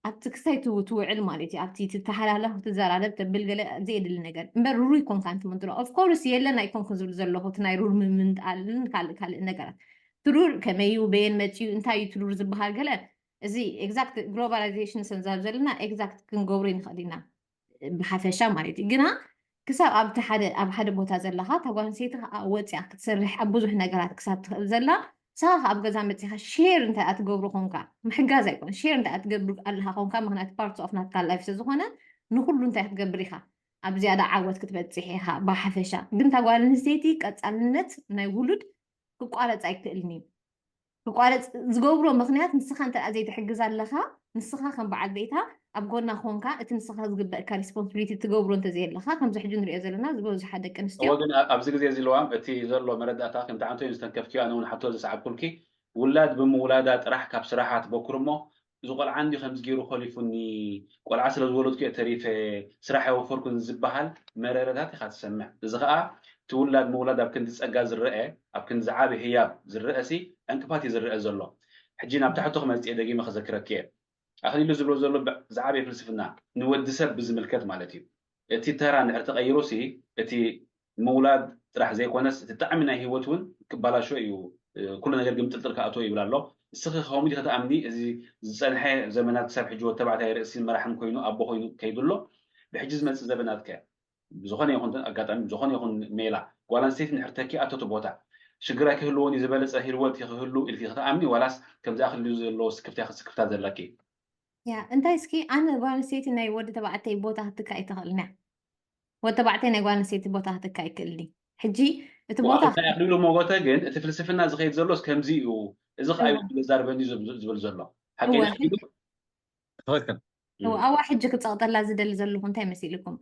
ኣብቲ ክሳይ ትው- ትውዕል ማለት እዩ። ኣብቲ ትተሓላለኽ፣ ትዘራረብ፣ ተብል ገለ ዘየድሊ ነገር እምበር ሩሩይ ኮንካ እንትምንጥሎ። Of course የለን ኣይኮንኩን ዝብል ዘለኹ እቲ ናይ ሩር ምምንጣልን ካልእ ካልእ ነገራት። ትሩር ከመይ እዩ፣ በየን መፅዩ፣ እንታይ እዩ ትሩር ዝበሃል ገለ፣ እዚ exact globalization ሰንዛብ ዘለና exact ክንገብሮ ይንኽእል ኢና ብሓፈሻ ማለት እዩ። ግና ክሳብ ኣብቲ ሓደ ኣብ ሓደ ቦታ ዘለኻ እታ ጓል ኣንስተይቲ ከዓ ወፂኣ ክትሰርሕ ኣብ ብዙሕ ነገራት ክሳብ ትኽእል ዘላ፣ ንስኻ ከዓ ኣብ ገዛ መፂኻ ሼር እንታይ ኣትገብሩ ኮንካ፣ ምሕጋዝ ኣይኮን፣ ሼር እንታይ ኣትገብሩ ኣለኻ ኮንካ፣ ምክንያቱ ፓርት ኦፍ ናትካ ላይፍ ስለዝኾነ ንኩሉ እንታይ ክትገብር ኢኻ፣ ኣብ ዝያዳ ዓወት ክትበፅሕ ኢኻ ብሓፈሻ። ግን እታ ጓል ኣንስተይቲ ቀፃልነት ናይ ውሉድ ክቋረፅ ኣይክእልን እዩ። ክቋረፅ ዝገብሮ ምክንያት ንስኻ እንተ ዘይትሕግዝ ኣለኻ፣ ንስኻ ከም በዓል ቤታ ኣብ ጎና ኮንካ እቲ ንስኻ ዝግበእካ ሪስፖንሲቢሊቲ ትገብሮ እንተዘየለኻ፣ ከምዚ ሕጂ ንሪኦ ዘለና ዝበዝሓ ደቂ ኣንስትዮ እወ ግን ኣ- ኣብዚ ግዜ እዚ ለዋም እቲ ዘሎ መረዳእታ ከምቲ ዓንቶ እዩ ዝተንከፍክዮ። ኣነ እውን ሓቶ ዝሰዓብኩልኪ ውላድ ብምውላዳ ጥራሕ ካብ ስራሓ ትበኩር እሞ እዚ ቆልዓ እንዲ ከምዚ ገይሩ ኮሊፉኒ፣ ቆልዓ ስለ ዝወለድኩ እየ ተሪፈ፣ ስራሕ የወፈርኩን ዝበሃል መረረታት ኢኻ ትሰምዕ። እዚ ከዓ እቲ ውላድ ምውላድ ኣብ ክንዲ ፀጋ ዝረአ፣ ኣብ ክንዲ ዝዓቢ ህያብ ዝረአ ሲ ዕንቅፋት እዩ ዝረአ ዘሎ። ሕጂ ናብ ታሕቶ ክመፅእ ደጊመ ክዘክረክ እየ። ኣኽሊሉ ዝብሎ ዘሎ ብ- ዝዓበየ ፍልስፍና ንወዲ ሰብ ብዝምልከት ማለት እዩ። እቲ ተራ እንድሕር ተቐይሩ ሲ እቲ ምውላድ ጥራሕ ዘይኮነስ እቲ ጣዕሚ ናይ ህይወት እውን ክባላሾ እዩ። ኩሉ ነገር ግምጥልጥል ክኣትዎ ይብል ኣሎ። እስኺ ከምኡ ዲኺ ትኣምኒ? እዚ ዝፀንሐ ዘመናት ክሳብ ሕጂ ወዲ ተባዕታይ ርእሲ መራሕን ኮይኑ ኣቦ ኮይኑ ከይዱ ኣሎ። ብሕጂ ዝመፅእ ዘበናት ከ ብዝኾነ ይኹን ኣጋጣሚ ብዝኾነ ይኹን ሜላ ጓል ኣንስተይቲ እንድሕር ተኪኣቶ እቲ ቦታ ሽግር ኣይክህልዎን እዩ፣ ዝበለፀ ህይወት ክህሉ ኢልኪ ክትኣምኒ ዋላስ ከምዚ ኣኽሊሉ ዘለዎ ስክፍታ ኢኺ ስክፍታ ዘለኪ? ያ እንታይ እስኪ ኣነ ጓል ኣንስተይቲ ናይ ወዲ ተባዕታይ ቦታ ክትካ ኣይትኽእልን እያ። ወዲ ተባዕታይ ናይ ጓል ኣንስተይቲ ቦታ ክትካ ኣይክእልን እዩ። ሕጂ እቲ ቦታ እንታይ ኣኽሊሉ ሞጎተ ግን እቲ ፍልስፍና ዝኸይድ ዘሎስ ከምዚ እዩ፣ እዚ ከዓ እዩ ዘዛርበኒ ዝብል ዘሎ ሓቂ እወ፣ ኣኽሊሉ? ትኽክል። እወ፣ ኣዋ ሕጂ ክፀቕጠላ ዝደሊ ዘለኹ እንታይ መሲልኩም?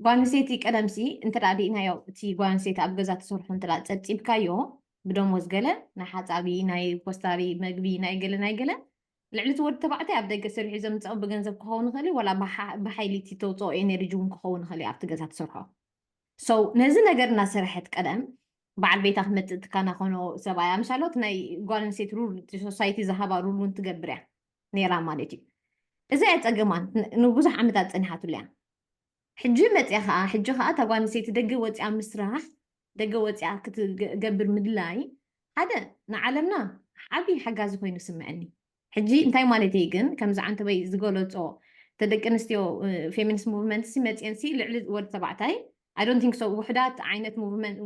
ጓል ኣንስተይቲ ቀደምሲ እንተ ደኣ ዲእናዮ እቲ ጓል ኣንስተይቲ ኣብ ገዛ ትሰርሖ እንተ ደኣ ፀብፂብካዮ ብደሞዝ ገለ ናይ ሓፃቢ ናይ ኮስታሪ መግቢ ናይ ገለ ናይ ገለ ልዕሊ እቲ ወዲ ተባዕታይ ኣብ ደገ ሰሪሑ ዘምፅኦ ብገንዘብ ክኸውን ይኽእል እዩ፣ ዋላ ብሓ- ብሓይሊ እቲ ተውፅኦ ኤነርጂ እውን ክኸውን ይኽእል እዩ ኣብቲ ገዛ ትሰርሖ። So ነዚ ነገር እናሰረሐት ቀደም በዓል ቤታ ክመፅእ ትካና ኮኖ ሰብኣያ ምሻሎት ናይ ጓል ኣንስተይቲ ሩል እቲ ሶሳይቲ ዝሃባ ሩል እውን ትገብር እያ ነይራ ማለት እዩ። እዚ ኣየፀገማን ን- ንብዙሕ ዓመታት ፀኒሓትሉ እያ። ሕጂ መፅያ ከዓ ሕጂ ከዓ እታ ጓል ኣንስተይቲ ደገ ወፂኣ ምስራሕ ደገ ወፂኣ ክትገብር ምድላይ ሓደ ንዓለምና ዓብዪ ሓጋዚ ኮይኑ ስምዐኒ። ሕጂ እንታይ ማለት እዩ ግን ከምዚ ዓንተበይ ዝገለፆ እተ ደቂ ኣንስትዮ ፌሚኒስት ሙቭመንት ሲ መፅየን ሲ ልዕሊ ወዲ ተባዕታይ I don't think so ውሕዳት ዓይነት ሙቭመንት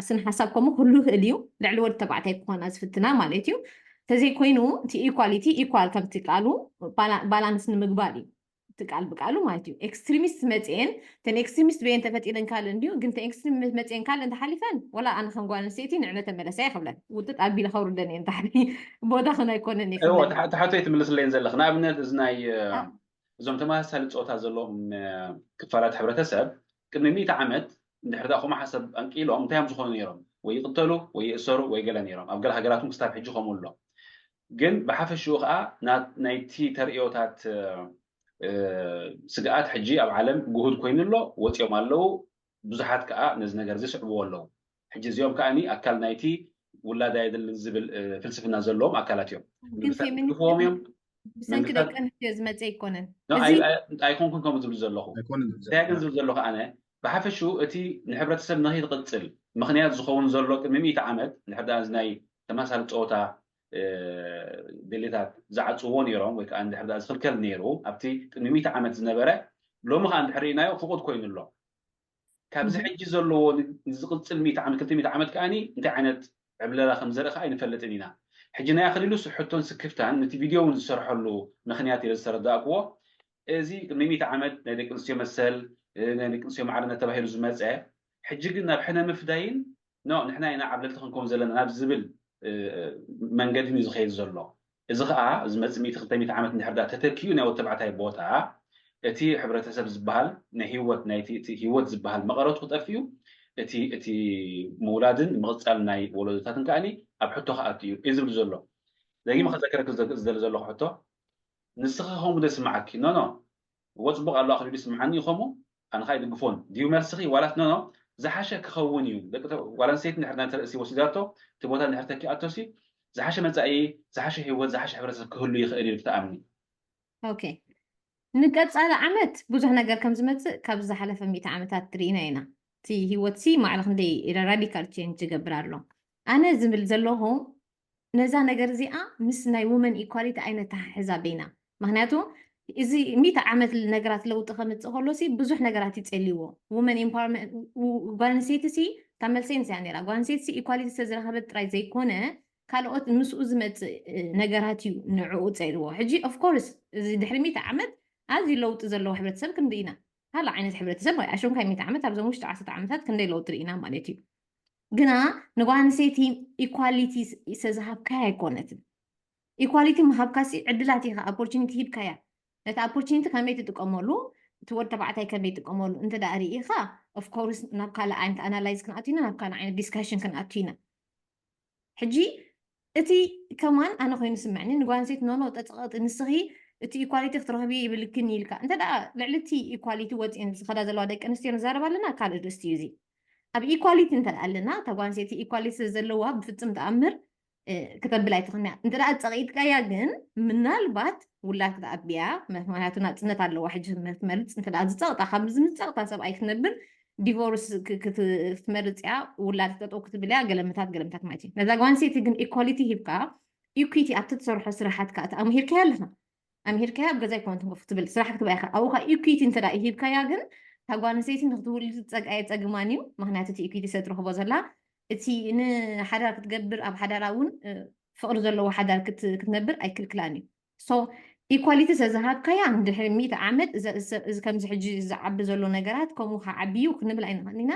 ስነ ሓሳብ ከምኡ ክህሉ ይኽእል እዩ ልዕሊ ወዲ ተባዕታይ ክኾና ዝፍትና ማለት እዩ። ተዘይኮይኑ እቲ ኢኳሊቲ ኢኳል ከምቲ ቃሉ ባላንስ ንምግባር እዩ እቲ ቃል ብቃሉ ማለት እዩ። ኤክስትሪሚስት መፅኤን እተን ኤክስትሪሚስት በየን ተፈጢረን ካልእ እንድዩ ግን እተን ኤክስትሪሚስት መፅኤን ካልእ እንተሓሊፈን ወላ ኣነ ከም ጓል ኣንስተይቲ ንዕነ ተመለሳ ይኽብለን ውጥጥ ኣቢለ ከውርደን እየን ታሕቲ ቦታ ኸን ኣይኮነን እየ እዎ ክብለን። ትሓ- ትሓቶ ኣይትምልስለይን ዘለኽ ንኣብነት እዚ ናይ እ፣ እዞም ተመሳሳሊ ፆታ ዘለዎም እ፣ ክፋላት ሕብረተሰብ ቅድሚ ሚእቲ ዓመት እንድሕር ዳ ከምኡ ሓሳብ ኣንቂሎም እንታይ እዮም ዝኾኑ ነይሮም? ወይ ይቕተሉ ወይ ይእሰሩ ወይ ገለ ነይሮም። ኣብ ገለ ሃገራት እውን ክሳብ ሕጂ ከምኡ ኣሎ። ግን ብሓፈሽኡ ከዓ ና- ናይቲ ተርእዮታት እ፣ እ፣ ስግኣት ሕጂ ኣብ ዓለም ግሁድ ኮይኑ ኣሎ፣ ወፂኦም ኣለዉ። ብዙሓት ከዓ ነዚ ነገር እዚ ይስዕብዎ ኣለዉ። ሕጂ እዚኦም ከዓ ኣካል ናይቲ ውላድ ኣየድልን ዝብል እ፣ ፍልስፍና ዘለዎም ኣካላት እዮም። ግን መንግስታት ፌሚኒስት ይድግፍዎም እዮም። ብሰንኪ መንግስታት ደቂ ኣንስትዮ ዝመፀ ኣይኮነን። ኖ፣ እዚ ኣይ- ኣይ- ኣይኮንኩን ከምኡ ዝብል ዘለኹ ኣይኮነን ዝብል እንታይ ግን ዘለኹ። ዝብል ዘለኹ ኣነ ብሓፈሽኡ እቲ ንሕብረተሰብ ንኸይትቕፅል ምኽንያት ዝኸውን ዘሎ ቅድሚ ሚእቲ ዓመት እንድሕር ደኣ እዚ ናይ ተመሳሳሊ ፀወታ እ፣ ቤሌታት ዝዓፅዎ ነይሮም ወይ ከዓ እንድሕር ደኣ ዝኽልከል ነይሩ ኣብቲ ቅድሚ ሚእቲ ዓመት ዝነበረ ሎሚ ከዓ እንድሕር ርኢናዮ ፍቑድ ኮይኑ ኣሎ። ካብዚ ሕጂ ዘለዎ ን- ንዝቕፅል ሚእቲ ዓመት ክልተ ሚእቲ ዓመት ከዓኒ እንታይ ዓይነት ዕብለላ ከም ዘርኢ ከዓ ኣይንፈልጥን ኢና። ሕጂ ናይ ኣኽሊሉስ ሕቶን ስክፍታን ነቲ ቪድዮ እውን ዝሰርሐሉ ምኽንያት ኢለ ዝተረዳእክዎ እዚ ቅድሚ ሚእቲ ዓመት ናይ ደቂ ኣንስትዮ መሰል እ፣ ናይ ደቂ ኣንስትዮ ማዕርነት ተባሂሉ ዝመፀ ሕጂ ግን ናብ ሕነ ምፍዳይን ኖ ንሕና ኢና ዓብለልቲ ክንከውን ዘለና ናብ ዝብል እ፣ መንገዲ እዩ ዝኸይድ ዘሎ። እዚ ከዓ ዝመፅእ ሚእቲ ክልተ ሚእቲ ዓመት እንድሕር ዳ ተተኪኡ ናይ ወተባዕታይ ቦታ እቲ ሕብረተሰብ ዝበሃል ናይ ህይወት ናይቲ እቲ ህይወት ዝበሃል መቐረቱ ክጠፍእ እዩ። እቲ እቲ ምውላድን ምቕፃል ናይ ወለዶታትን ከዓኒ ኣብ ሕቶ ክኣቱ እዩ እዩ ዝብል ዘሎ። ደጊመ ከዘከረክ ዝደሊ ዘለኹ ሕቶ ንስኺ ከምኡ ዶ ይስምዓኪ? ኖ ኖ እዎ ፅቡቕ ኣሎ ኣኽሊሉ ይስምዓኒ እዩ ከምኡ ኣነ ከዓ ይድግፎን ድዩ መልስኺ ዋላስ ኖ ኖ ዝሓሸ ክኸውን እዩ ደቂ ተ- ጓል ኣንስተይቲ እንድሕር ናተ ርእሲ ወሲዳቶ እቲ ቦታ እንድሕር ተኪኣቶ ሲ ዝሓሸ መፃኢ ዝሓሸ ህይወት ዝሓሸ ሕብረተሰብ ክህሉ ይኽእል እዩ ትኣምኒ? okay ንቀፃሊ ዓመት ብዙሕ ነገር ከም ዝመፅእ ካብ ዝሓለፈ ሚእቲ ዓመታት ትርኢና ኢና። እቲ ህይወት ሲ ማዕረ ክንደይ radical change ይገብር ኣሎ። ኣነ ዝብል ዘለኹ ነዛ ነገር እዚኣ ምስ ናይ women equality ኣይነተሓሕዛ በይና። ምክንያቱ እዚ ሚእቲ ዓመት ነገራት ለውጢ ከምፅእ ከሎ ሲ ብዙሕ ነገራት ይፀልይዎ። Women empowerment ጓል ኣንስተይቲ ሲ እታ መልሰይ ንስያ ነራ። ጓል ኣንስተይቲ ሲ equality ዝተዝረኸበት ጥራይ ዘይኮነ ካልኦት ምስኡ ዝመፅእ ነገራት እዩ ንዕኡ ፀልዎ። ሕጂ of course እዚ ድሕሪ ሚእቲ ዓመት ኣዝዩ ለውጢ ዘለዎ ሕብረተሰብ ክንርኢ ኢና። ካልእ ዓይነት ሕብረተሰብ ወይ ኣሸንኳይ ሚእቲ ዓመት ኣብዞም ውሽጢ ዓሰርተ ዓመታት ክንደይ ለውጢ ርኢና ማለት እዩ። ግና ንጓል ኣንስተይቲ equality ዝተዝሃብካያ ኣይኮነትን። Equality ምሃብካሲ ዕድላት ኢኻ፣ opportunity ሂብካያ። ነቲ opportunity ከመይ ትጥቀመሉ፣ እቲ ወዲ ተባዕታይ ከመይ ይጥቀመሉ እንተ ደኣ ርኢኻ፣ of course ናብ ካልእ ዓይነት analyze ክንኣቱ ኢና፣ ናብ ካልእ ዓይነት discussion ክንኣቱ ኢና። ሕጂ እቲ ከማን ኣነ ኮይኑ ስምዕኒ ንጓል ኣንስተይቲ ኖኖ ጠፀቐጢ ንስኺ እቲ equality ክትረኽቢ ይብልክን ኢልካ እንተ ደኣ ልዕሊ እቲ equality ወፂኤን ዝኸዳ ዘለዋ ደቂ ኣንስትዮ ንዛረብ ኣለና ካልእ ርእስቲ እዩ እዚ ኣብ equality እንተ ደኣ ኣለና እታ ጓል ኣንስተይቲ equality ስለ ዘለዋ ብፍፅም ተኣምር ክተብል ኣይትኽንያ እንተ ደኣ ፀቒጥካያ ግን ምናልባት ውላድ ክትኣብያ ምክንያቱ ናፅነት ኣለዋ ሕጂ ትመርፅ እንተ ደኣ ዝፀቕጣ ካብ ዝምፀቕጣ ሰብኣይ ክትነብር ዲቮርስ ክትመርፅያ ውላድ ጠጠው ክትብልያ ገለምታት ገለምታት ማለት እዩ ነዛ ጓንሴቲ ግን equality ሂብካ equity ኣብቲ ትሰርሖ ስራሓት ከዓ ኣምሂርካያ ኣለኻ ኣምሂርካያ ኣብ ገዛ ይኮን ትንኮፍ ክትብል ስራሕ ክትብያ ኢኻ ኣብኡ ከዓ equity እንተ ሂብካያ ግን እታ ጓንሴቲ ንክትውልድ ፀግኣየ ፀግማን እዩ ምክንያቱ እቲ equity ሰትረኽቦ ዘላ እቲ ንሓዳር ክትገብር ኣብ ሓዳራ እውን ፍቕሪ ዘለዎ ሓዳር ክትነብር ኣይክልክላን እዩ so equality ሰዝሃብካያ ንድሕሪ ሚእቲ ዓመት እዚ ከምዚ ሕጂ ዝዓቢ ዘሎ ነገራት ከምኡ ክዓብዩ ክንብል ኣይንኽእል ኢና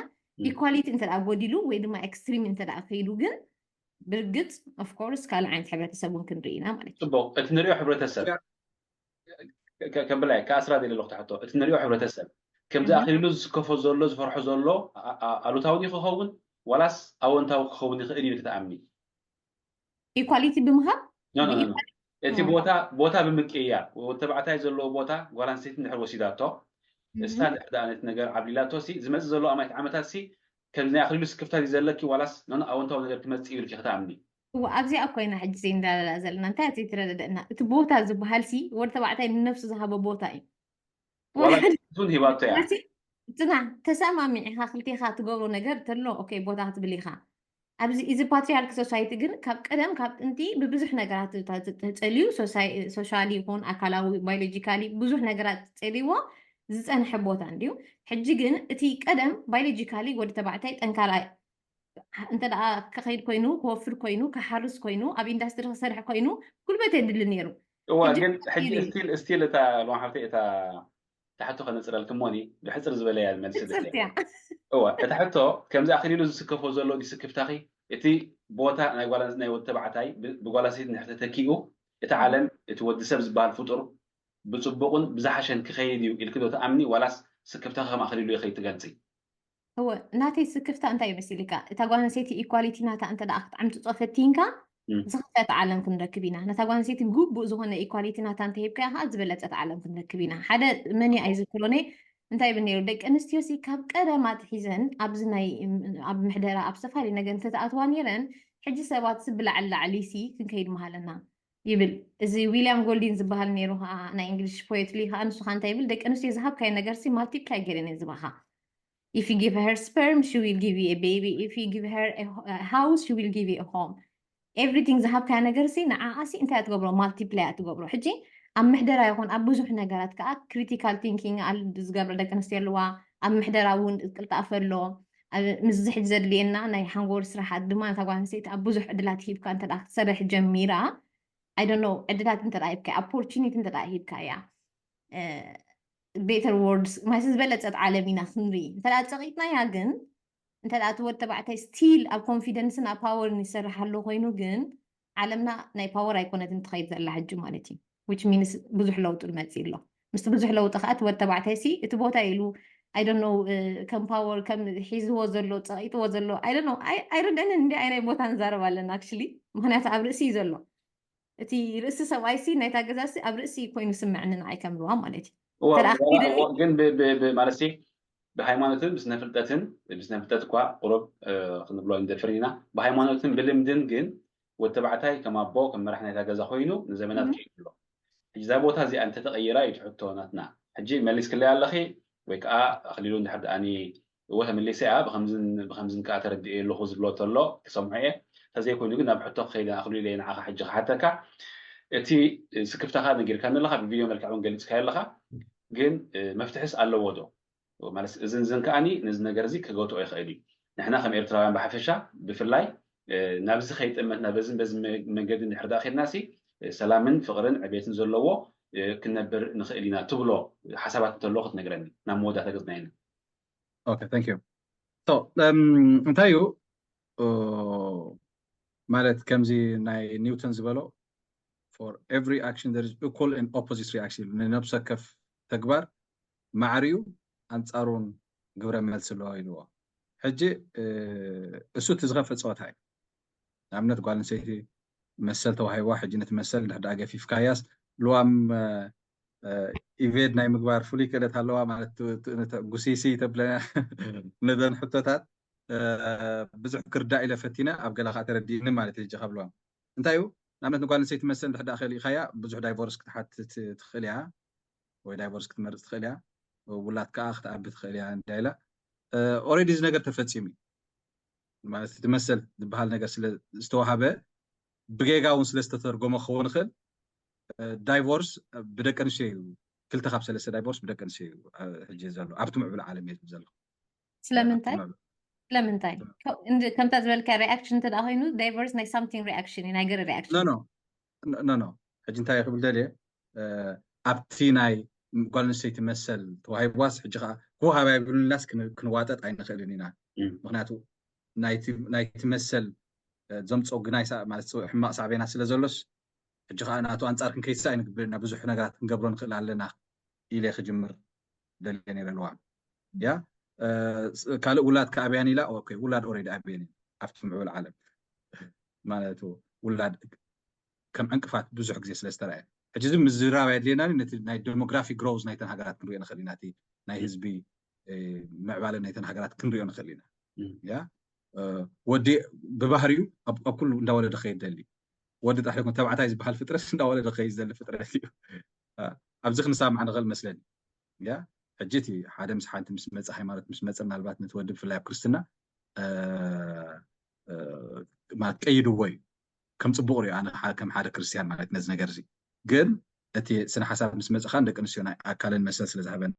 equality እንተ ጎዲሉ ወይ ድማ extreme እንተ ከይዱ ግን ብርግፅ of course ካልእ ዓይነት ሕብረተሰብ እውን ክንርኢ ኢና ማለት እዩ ፅቡቅ እቲ ንሪኦ ሕብረተሰብ ከብላይ ከኣስራ ደለ ኣለኩ ትሕቶ እቲ ንሪኦ ሕብረተሰብ ከምዚ ኣኺሉ ዝስከፎ ዘሎ ዝፈርሖ ዘሎ ኣሉታዊ ክኸውን ዋላስ ኣወንታዊ ክኸውን ይኽእል እዩ ክትኣምኒ equality ብምሃብ እቲ ቦታ ቦታ ብምቅያር ወተባዕታይ ዘለዎ ቦታ ጓል ኣንስተይቲ እንድሕር ወሲዳቶ እሳ እንድሕር ደኣ ነቲ ነገር ዓብሊላቶ ሲ ዝመፅእ ዘሎ ኣማይት ዓመታት ሲ ከምዚ ናይ ኣኽሊሉ ስክፍታ ድዩ ዘለኪ ዋላስ ኖኖ ኣወንታዊ ነገር ክመፅእ እዩ ኢልኪ ክትኣምኒ እዋ ኣብዚኣ እኮ ኢና ሕጂ ዘይንዳላላ ዘለና እንታይ እቲ ትረዳደእና እቲ ቦታ ዝበሃል ሲ ወዲ ተባዕታይ ንነፍሱ ዝሃቦ ቦታ እዩ ዋላ ቱን ሂባቶ እያ ጽና ተሰማሚዕኻ ክልቴኻ ትገብሮ ነገር ተሎ ኦኬ ቦታ ክትብል ኢኻ ኣብዚ እዚ patriarch society ግን ካብ ቀደም ካብ ጥንቲ ብብዙሕ ነገራት ተጸልዩ socially ይኹን ኣካላዊ biologically ብዙሕ ነገራት ጸልይዎ ዝጸንሐ ቦታ እንድዩ ሕጂ ግን እቲ ቀደም biologically ወዲ ተባዕታይ ጠንካራ እንተ ደኣ ክኸይድ ኮይኑ ክወፍር ኮይኑ ክሓርስ ኮይኑ ኣብ ኢንዳስትሪ ክሰርሕ ኮይኑ ጉልበት የድሊ ነይሩ እዋ ግን ሕጂ ስቲል ስቲል እታ ሎማ ሓፍተይ እታ እታ ሕቶ ከነፅረልኪ እሞኒ ብሕፅር ዝበለ እያ መልሲ እዋ እታ ሕቶ ከምዚ ኣኽሊሉ ዝስከፎ ዘሎ ዲስክፍታኺ እቲ ቦታ ናይ ጓል ናይ ወዲ ተባዕታይ ብጓል ኣንስተይቲ እንድሕር ተተኪኡ እቲ ዓለም እቲ ወዲ ሰብ ዝበሃል ፍጡር ብፅቡቕን ብዝሓሸን ክኸይድ እዩ ኢልኪ ዶ ትኣምኒ ዋላስ ስክፍታኺ ከም ኣኽሊሉ ኢኺ ትገልፂ እወ ናተይ ስክፍታ እንታይ እዩ መሲልካ እታ ጓል ኣንስተይቲ ኢኳሊቲ ናታ እንተ ደኣ ክትዓምፅፆ ፈቲንካ ዝኸፈተ ዓለም ክንረክብ ኢና ነታ ጓል ኣንስተይቲ ግቡእ ዝኾነ ኢኳሊቲ ናታ እንተሂብካያ ከዓ ዝበለፀት ዓለም ክንረክብ ኢና ሓደ መኒ ኣይዝክሮነ እንታይ ይብል ነይሩ ደቂ ኣንስትዮ ሲ ካብ ቀደም ኣትሒዘን ኣብዚ ናይ ኣብ ምሕደራ ኣብ ዝተፈላለዩ ነገር እንተተኣትዋ ነይረን ሕጂ ሰባት ሲ ብላዕሊ ላዕሊ ሲ ክንከይድ ምሃለና ይብል እዚ ዊልያም ጎልዲን ዝበሃል ነይሩ ከዓ ናይ እንግሊሽ ፖየትሊ ከዓ ንሱ ከዓ እንታይ ይብል ደቂ ኣንስትዮ ዝሃብካዮ ነገር ሲ ማልቲፕላይ ገይረን እየን ዝባኻ if you give her sperm she will give you a baby if you give her a, a house she will give you a home everything ዝሃብካያ ነገር ሲ ንዓኣ ሲ እንታይ ትገብሮ ማልቲፕላይ ትገብሮ ሕጂ ኣብ ምሕደራ ይኹን ኣብ ብዙሕ ነገራት ከዓ critical thinking ዝገብረ ደቂ ኣንስትዮ ኣለዋ ኣብ ምሕደራ እውን ቅልጣፈ ኣሎ ምስዚ ሕጂ ዘድልየና ናይ ሓንጎል ስራሓት ድማ ነታ ጓል ኣንስተይቲ ኣብ ብዙሕ ዕድላት ሂብካ እንተ ክትሰርሕ ጀሚራ I don't know ዕድላት እንተ ሂብካ opportunity እንተ ሂብካ እያ better words ማለት ዝበለፀት ዓለም ኢና ክንርኢ እንተ ፀቂጥናያ ግን እንተ እቲ ወድ ተባዕታይ still ኣብ confidence ን ኣብ power ን ይሰርሕ ኣሎ ኮይኑ ግን ዓለምና ናይ power ኣይኮነትን ትኸይድ ዘላ ሕጂ ማለት እዩ which means ብዙሕ ለውጢ መፅእ ኣሎ ምስቲ ብዙሕ ለውጢ ከዓ እቲ ወድ ተባዕታይ ሲ እቲ ቦታ ኢሉ I don't know ከም power ከም ሒዝዎ ዘሎ ፀቂጥዎ ዘሎ I don't know ኣይርደንን እንዲ ኣይናይ ቦታ ንዛረብ ኣለና actually ምክንያቱ ኣብ ርእሲ እዩ ዘሎ እቲ ርእሲ ሰብኣይ ሲ ናይታ ገዛ ሲ ኣብ ርእሲ ኮይኑ ስምዕኒ ንዓይ ከም ልዋ ማለት እዩ ግን ማለት ብሃይማኖትን ብስነ ፍልጠትን ብስነ ፍልጠት እኳ ቁሩብ ክንብሎ ንደፍር ኢና ብሃይማኖትን ብልምድን ግን ወተባዕታይ ከም ኣቦ ከም መራሕ ናይታ ገዛ ኮይኑ ንዘመናት ከይዱ ኣሎ ሕጂ እዛ ቦታ እዚኣ እንተተቐይራ እዩ ትሕቶ ናትና። ሕጂ መሊስክለይ ኣለኺ ወይ ከዓ ኣኽሊሉ እንድሕር ደኣኒ እወ ተመሊሰ እያ ብከምዝን ብከምዝን ከዓ ተረዲኤ ኣለኹ ዝብሎ ተሎ ክሰምዖ እየ። እንተዘይኮይኑ ግን ናብ ሕቶ ክኸይደ ኣኽሊሉ እየ ንዓኻ ሕጂ ክሓተካ። እቲ ስክፍታኻ ነጊርካኒ ኣለኻ፣ ብቪድዮ መልክዕ እውን ገሊፅካዮ ኣለኻ። ግን መፍትሕስ ኣለዎ ዶ? ማለት እዝን ዝን ከዓኒ ነዚ ነገር እዚ ክገትኦ ይኽእል እዩ። ንሕና ከም ኤርትራውያን ብሓፈሻ ብፍላይ ናብዚ ከይጠመትና በዝን በዚ መንገዲ እንድሕር ደኣ ከድናሲ ሰላምን ፍቕርን ዕቤትን ዘለዎ ክንነብር ንኽእል ኢና ትብሎ ሓሳባት እንተሎ ክትነግረኒ ናብ መወዳእታ ገጽና ኢና። Okay, thank you. So, um, እንታይ እዩ ማለት ከምዚ ናይ ኒውተን ዝበሎ for every action there is equal and opposite reaction። ንነብሰ ከፍ ተግባር ማዕሪኡ ኣንፃሩን ግብረ መልሲ ኣለዎ ኢልዎ። ሕጂ እሱ እቲ ዝኸፍእ ፀወታ እዩ። ንኣብነት ጓል ኣንስተይቲ መሰል ተዋሂብዋ፣ ሕጂ ነቲ መሰል እንድሕር ደኣ ገፊፍካያስ ልዋም ኢቬድ ናይ ምግባር ፍሉይ ክእለት ኣለዋ ማለት ጉሲሲ ተብለና ነዘን ሕቶታት ብዙሕ ክርዳእ ኢለ ፈቲነ፣ ኣብ ገላ ከዓ ተረዲእኒ ማለት እዩ። ካብ ልዋም እንታይ እዩ ንኣብነት ንጓል ኣንስተይቲ መሰል እንድሕር ደኣ ከሊእካያ ብዙሕ ዳይቮርስ ክትሓትት ትኽእል እያ ወይ ዳይቮርስ ክትመርፅ ትኽእል እያ። ውላድ ከዓ ክትኣቢ ትኽእል እያ እንዳ ኢላ ኦሬዲ እዚ ነገር ተፈፂሙ እዩ ማለት እቲ መሰል ዝበሃል ነገር ስለ ዝተዋሃበ ብጌጋ እውን ስለ ዝተተርጎመ ክኸውን ይኽእል። ዳይቮርስ ብደቂ ኣንስትዮ እዩ። ክልተ ካብ ሰለስተ ዳይቮርስ ብደቂ ኣንስትዮ እዩ ሕጂ ዘሎ ኣብቲ ምዕብል ዓለም እየ ዝብል ዘለኹ። ስለምንታይ ስለምንታይ ከምታ ዝበልካ ሪኣክሽን እንተ ኮይኑ ዳይቨርስ ናይ ሳምቲንግ ሪኣክሽን እዩ ናይ ገለ ሪኣክሽን ኖ ኖ ሕጂ እንታይ ክብል ደልየ ኣብቲ ናይ ጓል ኣንስተይቲ መሰል ተዋሂብዋስ ሕጂ ከዓ ክወሃብ ኣይብሉናስ ክንዋጠጥ ኣይንኽእልን ኢና። ምክንያቱ ናይቲ መሰል ዘምፀኦ ግናይ ማለት ሕማቕ ሳዕቤናት ስለ ዘሎስ ሕጂ ከዓ ናቱ ኣንፃር ክንከይሳ ኣይንግብር ኢና ብዙሕ ነገራት ክንገብሮ ንኽእል ኣለና ኢለ ክጅምር ደልየ ነይረ ኣለዋ። ያ ካልእ ውላድ ከኣብያን ኢላ ውላድ ኦሬዲ ኣብየን ኣብቲ ምዕብል ዓለም ማለት ውላድ ከም ዕንቅፋት ብዙሕ ግዜ ስለ ዝተረኣየ ሕጂ እዚ ምዝራብ ኣየድልየና ነቲ ናይ ዴሞግራፊ ግሮዝ ናይተን ሃገራት ክንሪኦ ንኽእል ኢና ናይ ህዝቢ ምዕባለ ናይተን ሃገራት ክንሪኦ ንኽእል ኢና። ያ ወዲ ብባህሪኡ ኣብ ኩሉ እንዳወለደ ከይድ ደሊ ወዲ ጥራሕ ይኮን ተባዕታይ ዝበሃል ፍጥረት እንዳወለደ ከይድ ዘሊ ፍጥረት እዩ። ኣብዚ ክንሰማማዕ ንኽእል መስለኒ። ያ ሕጂ እቲ ሓደ ምስ ሓንቲ ምስ መፀ ሃይማኖት ምስ መፀ ምናልባት ነቲ ወዲ ብፍላይ ኣብ ክርስትና ማለት ቀይድዎ እዩ ከም ፅቡቅ ሪኦ ኣነ ከም ሓደ ክርስትያን ማለት ነዚ ነገር እዚ ግን እቲ ስነ ሓሳብ ምስ መፅኻን ደቂ ኣንስትዮ ናይ ኣካልን መሰል ስለ ዝሃበን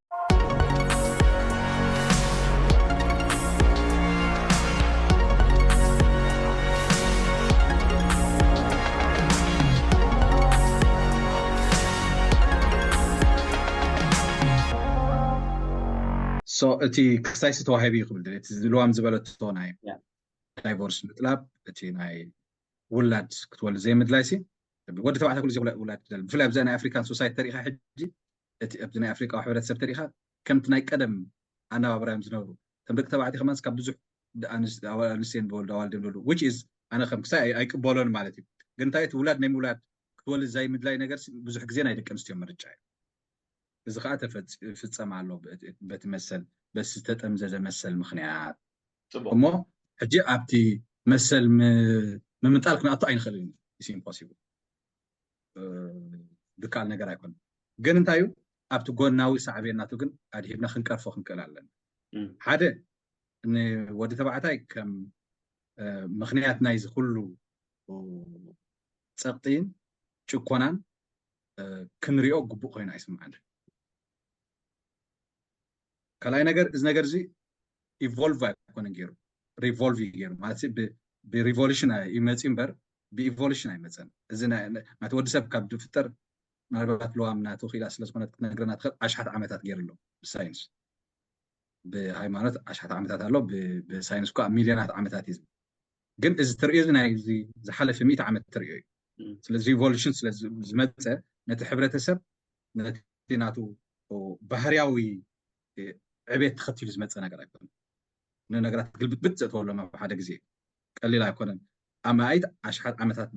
so እቲ ክሳይሲ ተዋሂቡ እዩ ክብል እቲ ልዋም ዝበለቶ ናይ ዳይቮርስ ምጥላብ እቲ ናይ ውላድ ክትወልድ ዘይምድላይ ሲ ወዲ ተባዕታይ ኩሉ ዘይኮነ ውላድ ክደል ብፍላይ ኣብዚ ናይ ኣፍሪካን ሶሳይቲ ተሪኢኻ ሕጂ እቲ ኣብዚ ናይ ኣፍሪቃዊ ሕብረተሰብ ተሪኢኻ ከምቲ ናይ ቀደም ኣነባብራ እዮም ዝነብሩ እቶም ደቂ ተባዕትዮ ከማን ካብ ብዙሕ ኣንስትዮን ዝወልዱ ኣዋልድ እዮም ዘለዉ which is ኣነ ከም ክሳይ ኣይቅበሎን ማለት እዩ ግን እንታይ እቲ ውላድ ናይ ምውላድ ክትወልድ ዘይምድላይ ነገር ብዙሕ ግዜ ናይ ደቂ ኣንስትዮ ምርጫ እዩ እዚ ከዓ ተፈፀም ኣሎ በቲ መሰል በቲ ዝተጠምዘዘ መሰል ምክንያት እሞ ሕጂ ኣብቲ መሰል ምምንጣል ክንኣቱ ኣይንኽእልን ኢምፖሲብል ዝከኣል ነገር ኣይኮነ ግን እንታይ እዩ ኣብቲ ጎናዊ ሳዕቤናቱ ግን ኣድሂብና ክንቀርፎ ክንክእል ኣለና ሓደ ንወዲ ተባዕታይ ከም ምክንያት ናይዚ ኩሉ ፀቕጢን ጭኮናን ክንሪኦ ግቡእ ኮይኑ ኣይስምዓን ካልኣይ ነገር እዚ ነገር እዚ ኢቮልቭ ኣይኮነን ገይሩ ሪቮልቭ እዩ ገይሩ ማለት ብሪቮሉሽን ይመፅ እምበር ብኢቮሉሽን ኣይመፀን እዚ ናቲ ወዲ ሰብ ካብ ዝፍጠር ምናልባት ለዋም ናቱ ክኢላ ስለዝኮነት ክትነግረና ትኽእል ኣሽሓት ዓመታት ገይሩ ኣሎ ብሳይንስ ብሃይማኖት ኣሽሓት ዓመታት ኣሎ ብሳይንስ ከዓ ሚልዮናት ዓመታት እዩ ግን እዚ ትርእዮ እዚ ናይ ዝሓለፈ ሚእቲ ዓመት ትርእዮ እዩ ስለዚ ሪቮሉሽን ስለዝመፀ ነቲ ሕብረተሰብ ነቲ ናቱ ባህርያዊ ዕቤት ተኸቲሉ ዝመፀ ነገር ኣይኮነ ንነገራት ግልብጥብጥ ዘእተወሎም ኣብ ሓደ ግዜ ቀሊል ኣይኮነን ኣማኢት ኣሽሓት ዓመታት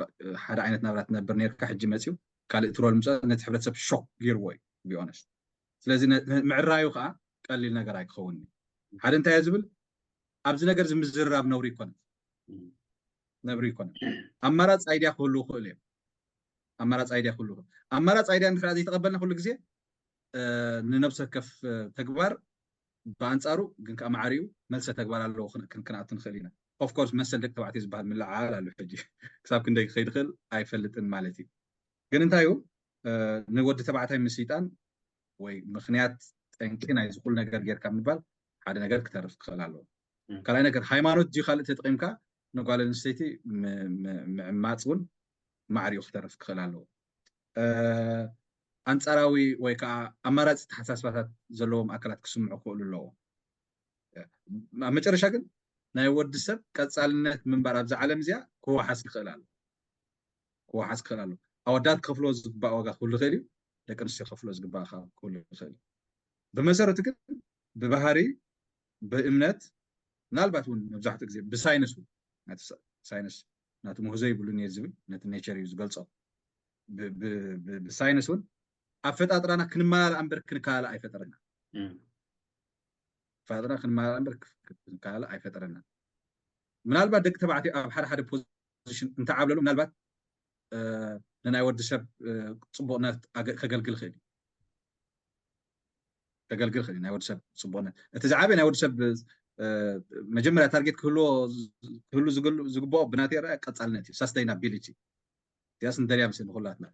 ሓደ ዓይነት ናብራ ትነብር ነርካ ሕጂ መፅኡ ካልእ ትሮል ምፀ ነቲ ሕብረተሰብ ሾክ ገይርዎ እዩ ቢኦነስት ስለዚ ምዕራዩ ከዓ ቀሊል ነገር ኣይክኸውን ሓደ እንታይ ዝብል ኣብዚ ነገር ዝምዝራብ ነውሪ ይኮነ ነብሪ ይኮነ ኣማራፂ ኣይድያ ክህልው ክእል እዮም ኣማራፂ ኣይድያ ኩሉ። ኣማራፂ ኣይድያ እንድሕር ዘይተቐበልና ኩሉ ግዜ ንነብሲ ወከፍ ተግባር ብኣንፃሩ ግን ከዓ ማዕሪኡ መልሰ ተግባር ኣለዎ ክንኣቱ ንኽእል ኢና። ኦፍኮርስ መሰል ደቂ ተባዕትዮ ዝበሃል ምልዓል ኣሎ። ሕጂ ክሳብ ክንደይ ክኸይድ ይኽእል ኣይፈልጥን ማለት እዩ። ግን እንታይ እዩ ንወዲ ተባዕታይ ምስይጣን ወይ ምኽንያት ጠንቂ ናይ ዝኹሉ ነገር ጌርካ ምባል ሓደ ነገር ክተርፍ ክኽእል ኣለዎ። ካልኣይ ነገር ሃይማኖት ድዩ ካልእ ተጠቒምካ ንጓል ኣንስተይቲ ምዕማፅ እውን ማዕሪኡ ክተርፍ ክኽእል ኣለዎ። ኣንፃራዊ ወይ ከዓ ኣማራፂ ተሓሳስባታት ዘለዎም ኣካላት ክስምዑ ክኽእሉ ኣለዎ። ኣብ መጨረሻ ግን ናይ ወዲ ሰብ ቀፃልነት ምንባር ኣብዛ ዓለም እዚኣ ክወሓስ ይኽእል ኣሎ። ክወሓስ ክኽእል ኣሎ። ኣወዳት ክኸፍልዎ ዝግባእ ዋጋ ክህሉ ይኽእል እዩ። ደቂ ኣንስትዮ ክኸፍልዎ ዝግባእ ክህሉ ይኽእል እዩ። ብመሰረቱ ግን ብባህሪ ብእምነት ምናልባት እውን መብዛሕትኡ ግዜ ብሳይንስ እውን ሳይንስ ናቱ ምህዞ ይብሉን እየ ዝብል ነቲ ኔቸር እዩ ዝገልፆ። ብሳይንስ እውን ኣፈጣጥራና ክንመላለእ እምበር ክንከላለ ኣይፈጠረና። ኣፈጣጥራና ክንመላለእ እምበር ክንከላለ ኣይፈጠረና። ምናልባት ደቂ ተባዕትዮ ኣብ ሓደ ሓደ ፖዚሽን እንተዓብለሉ ምናልባት ንናይ ወዲ ሰብ ፅቡቕነት ከገልግል ይኽእል እዩ። ከገልግል ይኽእል እዩ ናይ ወዲ ሰብ ፅቡቕነት። እቲ ዝዓበየ ናይ ወዲ ሰብ መጀመርያ ታርጌት ክህልዎ ክህሉ ዝግብኦ ብናተይ ረኣ ቀፃልነት እዩ፣ ሳስተይናቢሊቲ። እዚኣስ ንደልያ ምስ ንኩላትና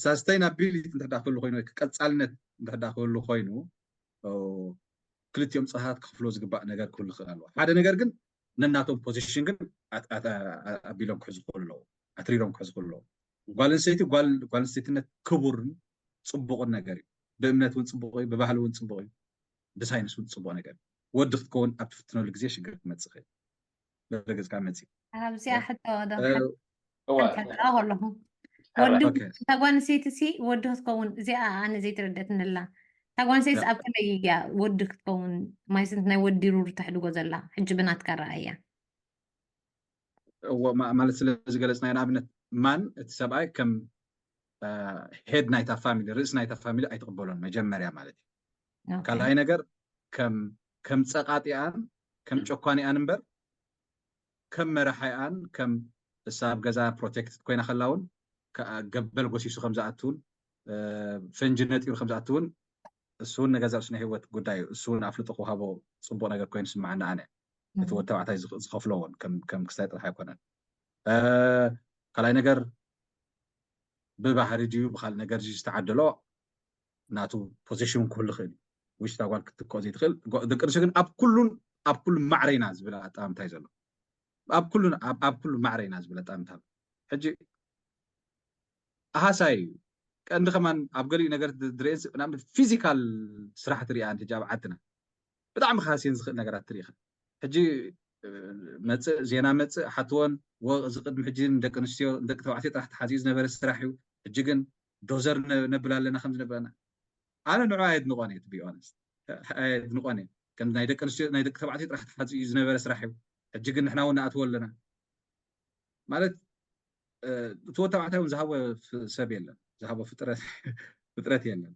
ሳስተይናቢሊቲ እንተ ክህሉ ኮይኑ ቀፃልነት እንተ ክህሉ ኮይኑ ክልቲኦም ፆታታት ክኽፍሎ ዝግባእ ነገር ክህሉ ይኽእል ኣለዎ። ሓደ ነገር ግን ነናቶም ፖዚሽን ግን ኣቢሎም ክሕዙ ክኽእሉ ኣለዎ፣ ኣትሪሮም ክሕዙ ክኽእሉ ኣለዎ። ጓል ኣንስተይቲ ጓል ኣንስተይትነት ክቡርን ፅቡቕን ነገር እዩ። ብእምነት እውን ፅቡቕ እዩ፣ ብባህሊ እውን ፅቡቕ እዩ፣ ብሳይንስ እውን ፅቡቕ ነገር እዩ። ወዲ ክትከውን ኣብ ትፍትነሉ ግዜ ሽግር ክመፅእ ይኽእል። በረገፅካ መፅእ ኣብዚኣ ሕቶ ዶ ሓንቲ ሕቶ ከለኹ ወዲ እታ ጓል ኣንስተይቲ ሲ ወዲ ክትከውን እዚኣ ኣነ ዘይተረደትንላ እታ ጓል ኣንስተይትስ ኣብ ከመይ እያ ወዲ ክትከውን ማይስንት ናይ ወዲ ሩር ተሕድጎ ዘላ ሕጂ ብናትካ ረኣያ ማለት ስለ ዝገለፅናዮ ንኣብነት ማን እቲ ሰብኣይ ከም ሄድ ናይታ ፋሚሊ ርእሲ ናይታ ፋሚሊ ኣይትቕበሎን መጀመርያ ማለት እዩ። ካልኣይ ነገር ከም ከም ፀቃጢኣን ከም ጨኳኒኣን እምበር ከም መራሓይኣን ከም እሳ ኣብ ገዛ ፕሮቴክትድ ኮይና ከላ እውን ገበል ጎሲሱ ከም ዝኣትውን ፈንጂ ነጢሩ ከም ዝኣትውን እሱ እውን ንገዛ ርእሱ ናይ ህይወት ጉዳይ እዩ። እሱ እውን ኣፍልጦ ክወሃቦ ፅቡቅ ነገር ኮይኑ ስምዓኒ ኣነ እቲ ወዲ ተባዕታይ ዝኸፍሎ እውን ከም ክስታይ ጥራሕ ኣይኮነን። ካልኣይ ነገር ብባህሪ ድዩ ብካልእ ነገር ድዩ ዝተዓደሎ ናቱ ፖዚሽን ክህሉ ይኽእል እዩ። ውሽጣ ጓል ክትትክኦ ዘይትኽእል ደቂ ኣንስትዮ ግን ኣብ ኩሉን ኣብ ኩሉ ማዕረ ኢና ዝብል ኣጠማምታ እዩ ዘሎ። ኣብ ኩሉ ኣብ ኩሉ ማዕረ ኢና ዝብል ኣጠማምታ ኣሎ። ሕጂ ኣሃሳይ እዩ ቀንዲ ከማን ኣብ ገሊኡ ነገር ድሬን ንኣብነት ፊዚካል ስራሕ ትሪኣ ሕጂ ኣብ ዓድና ብጣዕሚ ክሃስየን ዝኽእል ነገራት ትሪኢኻ። ሕጂ መፅእ ዜና መፅእ ሓትወን እዚ ቅድሚ ሕጂ ንደቂ ኣንስትዮ ንደቂ ተባዕትዮ ጥራሕ ተሓዚኡ ዝነበረ ስራሕ እዩ። ሕጂ ግን ዶዘር ነብል ኣለና ከም ዝነበረና ኣነ ንዑ ኣየድንቆን እየ ቢ ኦነስት ኣየድንቆን እየ። ከም ናይ ደቂ ኣንስትዮ ናይ ደቂ ተባዕትዮ ጥራሕ ተሓዚኡ ዝነበረ ስራሕ እዩ። ሕጂ ግን ንሕና እውን ንኣትዎ ኣለና ማለት እቲ ወዲ ተባዕታይ እውን ዝሃቦ ሰብ የለን ዝሃቦ ፍጥረት የለን።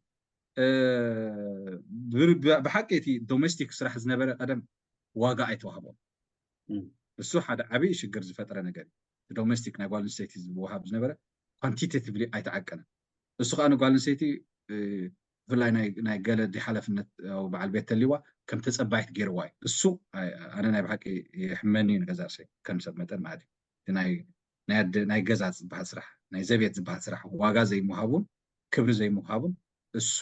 ብሓቂ እቲ ዶሜስቲክ ስራሕ ዝነበረ ቀደም ዋጋ ኣይተዋህቦን። እሱ ሓደ ዓብዪ ሽግር ዝፈጠረ ነገር እዩ። ዶሜስቲክ ናይ ጓል ኣንስተይቲ ዝወሃብ ዝነበረ ኳንቲቴቲቭሊ ኣይተዓቀነን። እሱ ከዓ ንጓል ኣንስተይቲ ብፍላይ ናይ ገለ ሓላፍነት በዓል ቤት ተሊዋ ከም ተፀባይት ገይርዋ እዩ። እሱ ኣነ ናይ ብሓቂ ይሕመኒ እዩ ንገዛ ርእሰይ ከም ሰብ መጠን ማለት እዩ። ናይ ገዛ ዝበሃል ስራሕ ናይ ዘቤት ዝበሃል ስራሕ ዋጋ ዘይምሃቡን ክብሪ ዘይምሃቡን እሱ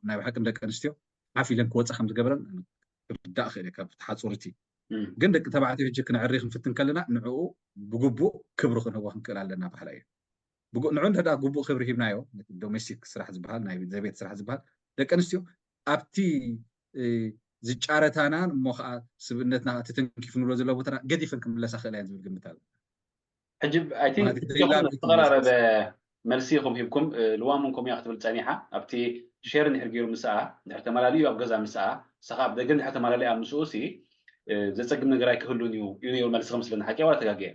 ናይ ብሓቂ ደቂ ኣንስትዮ ዓፍ ኢለን ክወፃ ከም ዝገበረን ክርዳእ ክእል ካብ ተሓፁርቲ ግን ደቂ ተባዕትዮ ሕጂ ክነዕሪ ክንፍትን ከለና ንዕኡ ብግቡእ ክብሪ ክንህቦ ክንክእል ኣለና ባህላ እዩ። ንዑ እንተ ግቡእ ክብሪ ሂብናዮ ዶሜስቲክ ስራሕ ዝበሃል ናይ ዘቤት ስራሕ ዝበሃል ደቂ ኣንስትዮ ኣብቲ ዝጫረታናን እሞ ከዓ ስብእነትና ትትንኪፍ ንብሎ ዘለዎ ቦታና ገዲፈን ክምለሳ ክእላ እየን ዝብል ግምት ኣሎ። ሕጂ ዝተቀራረበ መልሲ ኢኹም ሂብኩም። ልዋም እውን ከምኡ ክትብል ፀኒሓ ኣብቲ ሼር እንድሕር ገይሩ ምስኣ እንድሕር ተመላሊኡ ኣብ ገዛ ምስኣ ንስኻ ኣብ ደገ እንድሕር ተመላሊኣ ምስኡ ሲ ዘፀግም ነገር ኣይክህሉን እዩ እዩ ነይሩ መልሲ ክምስለና ሓቂ ዋላ ተጋግየ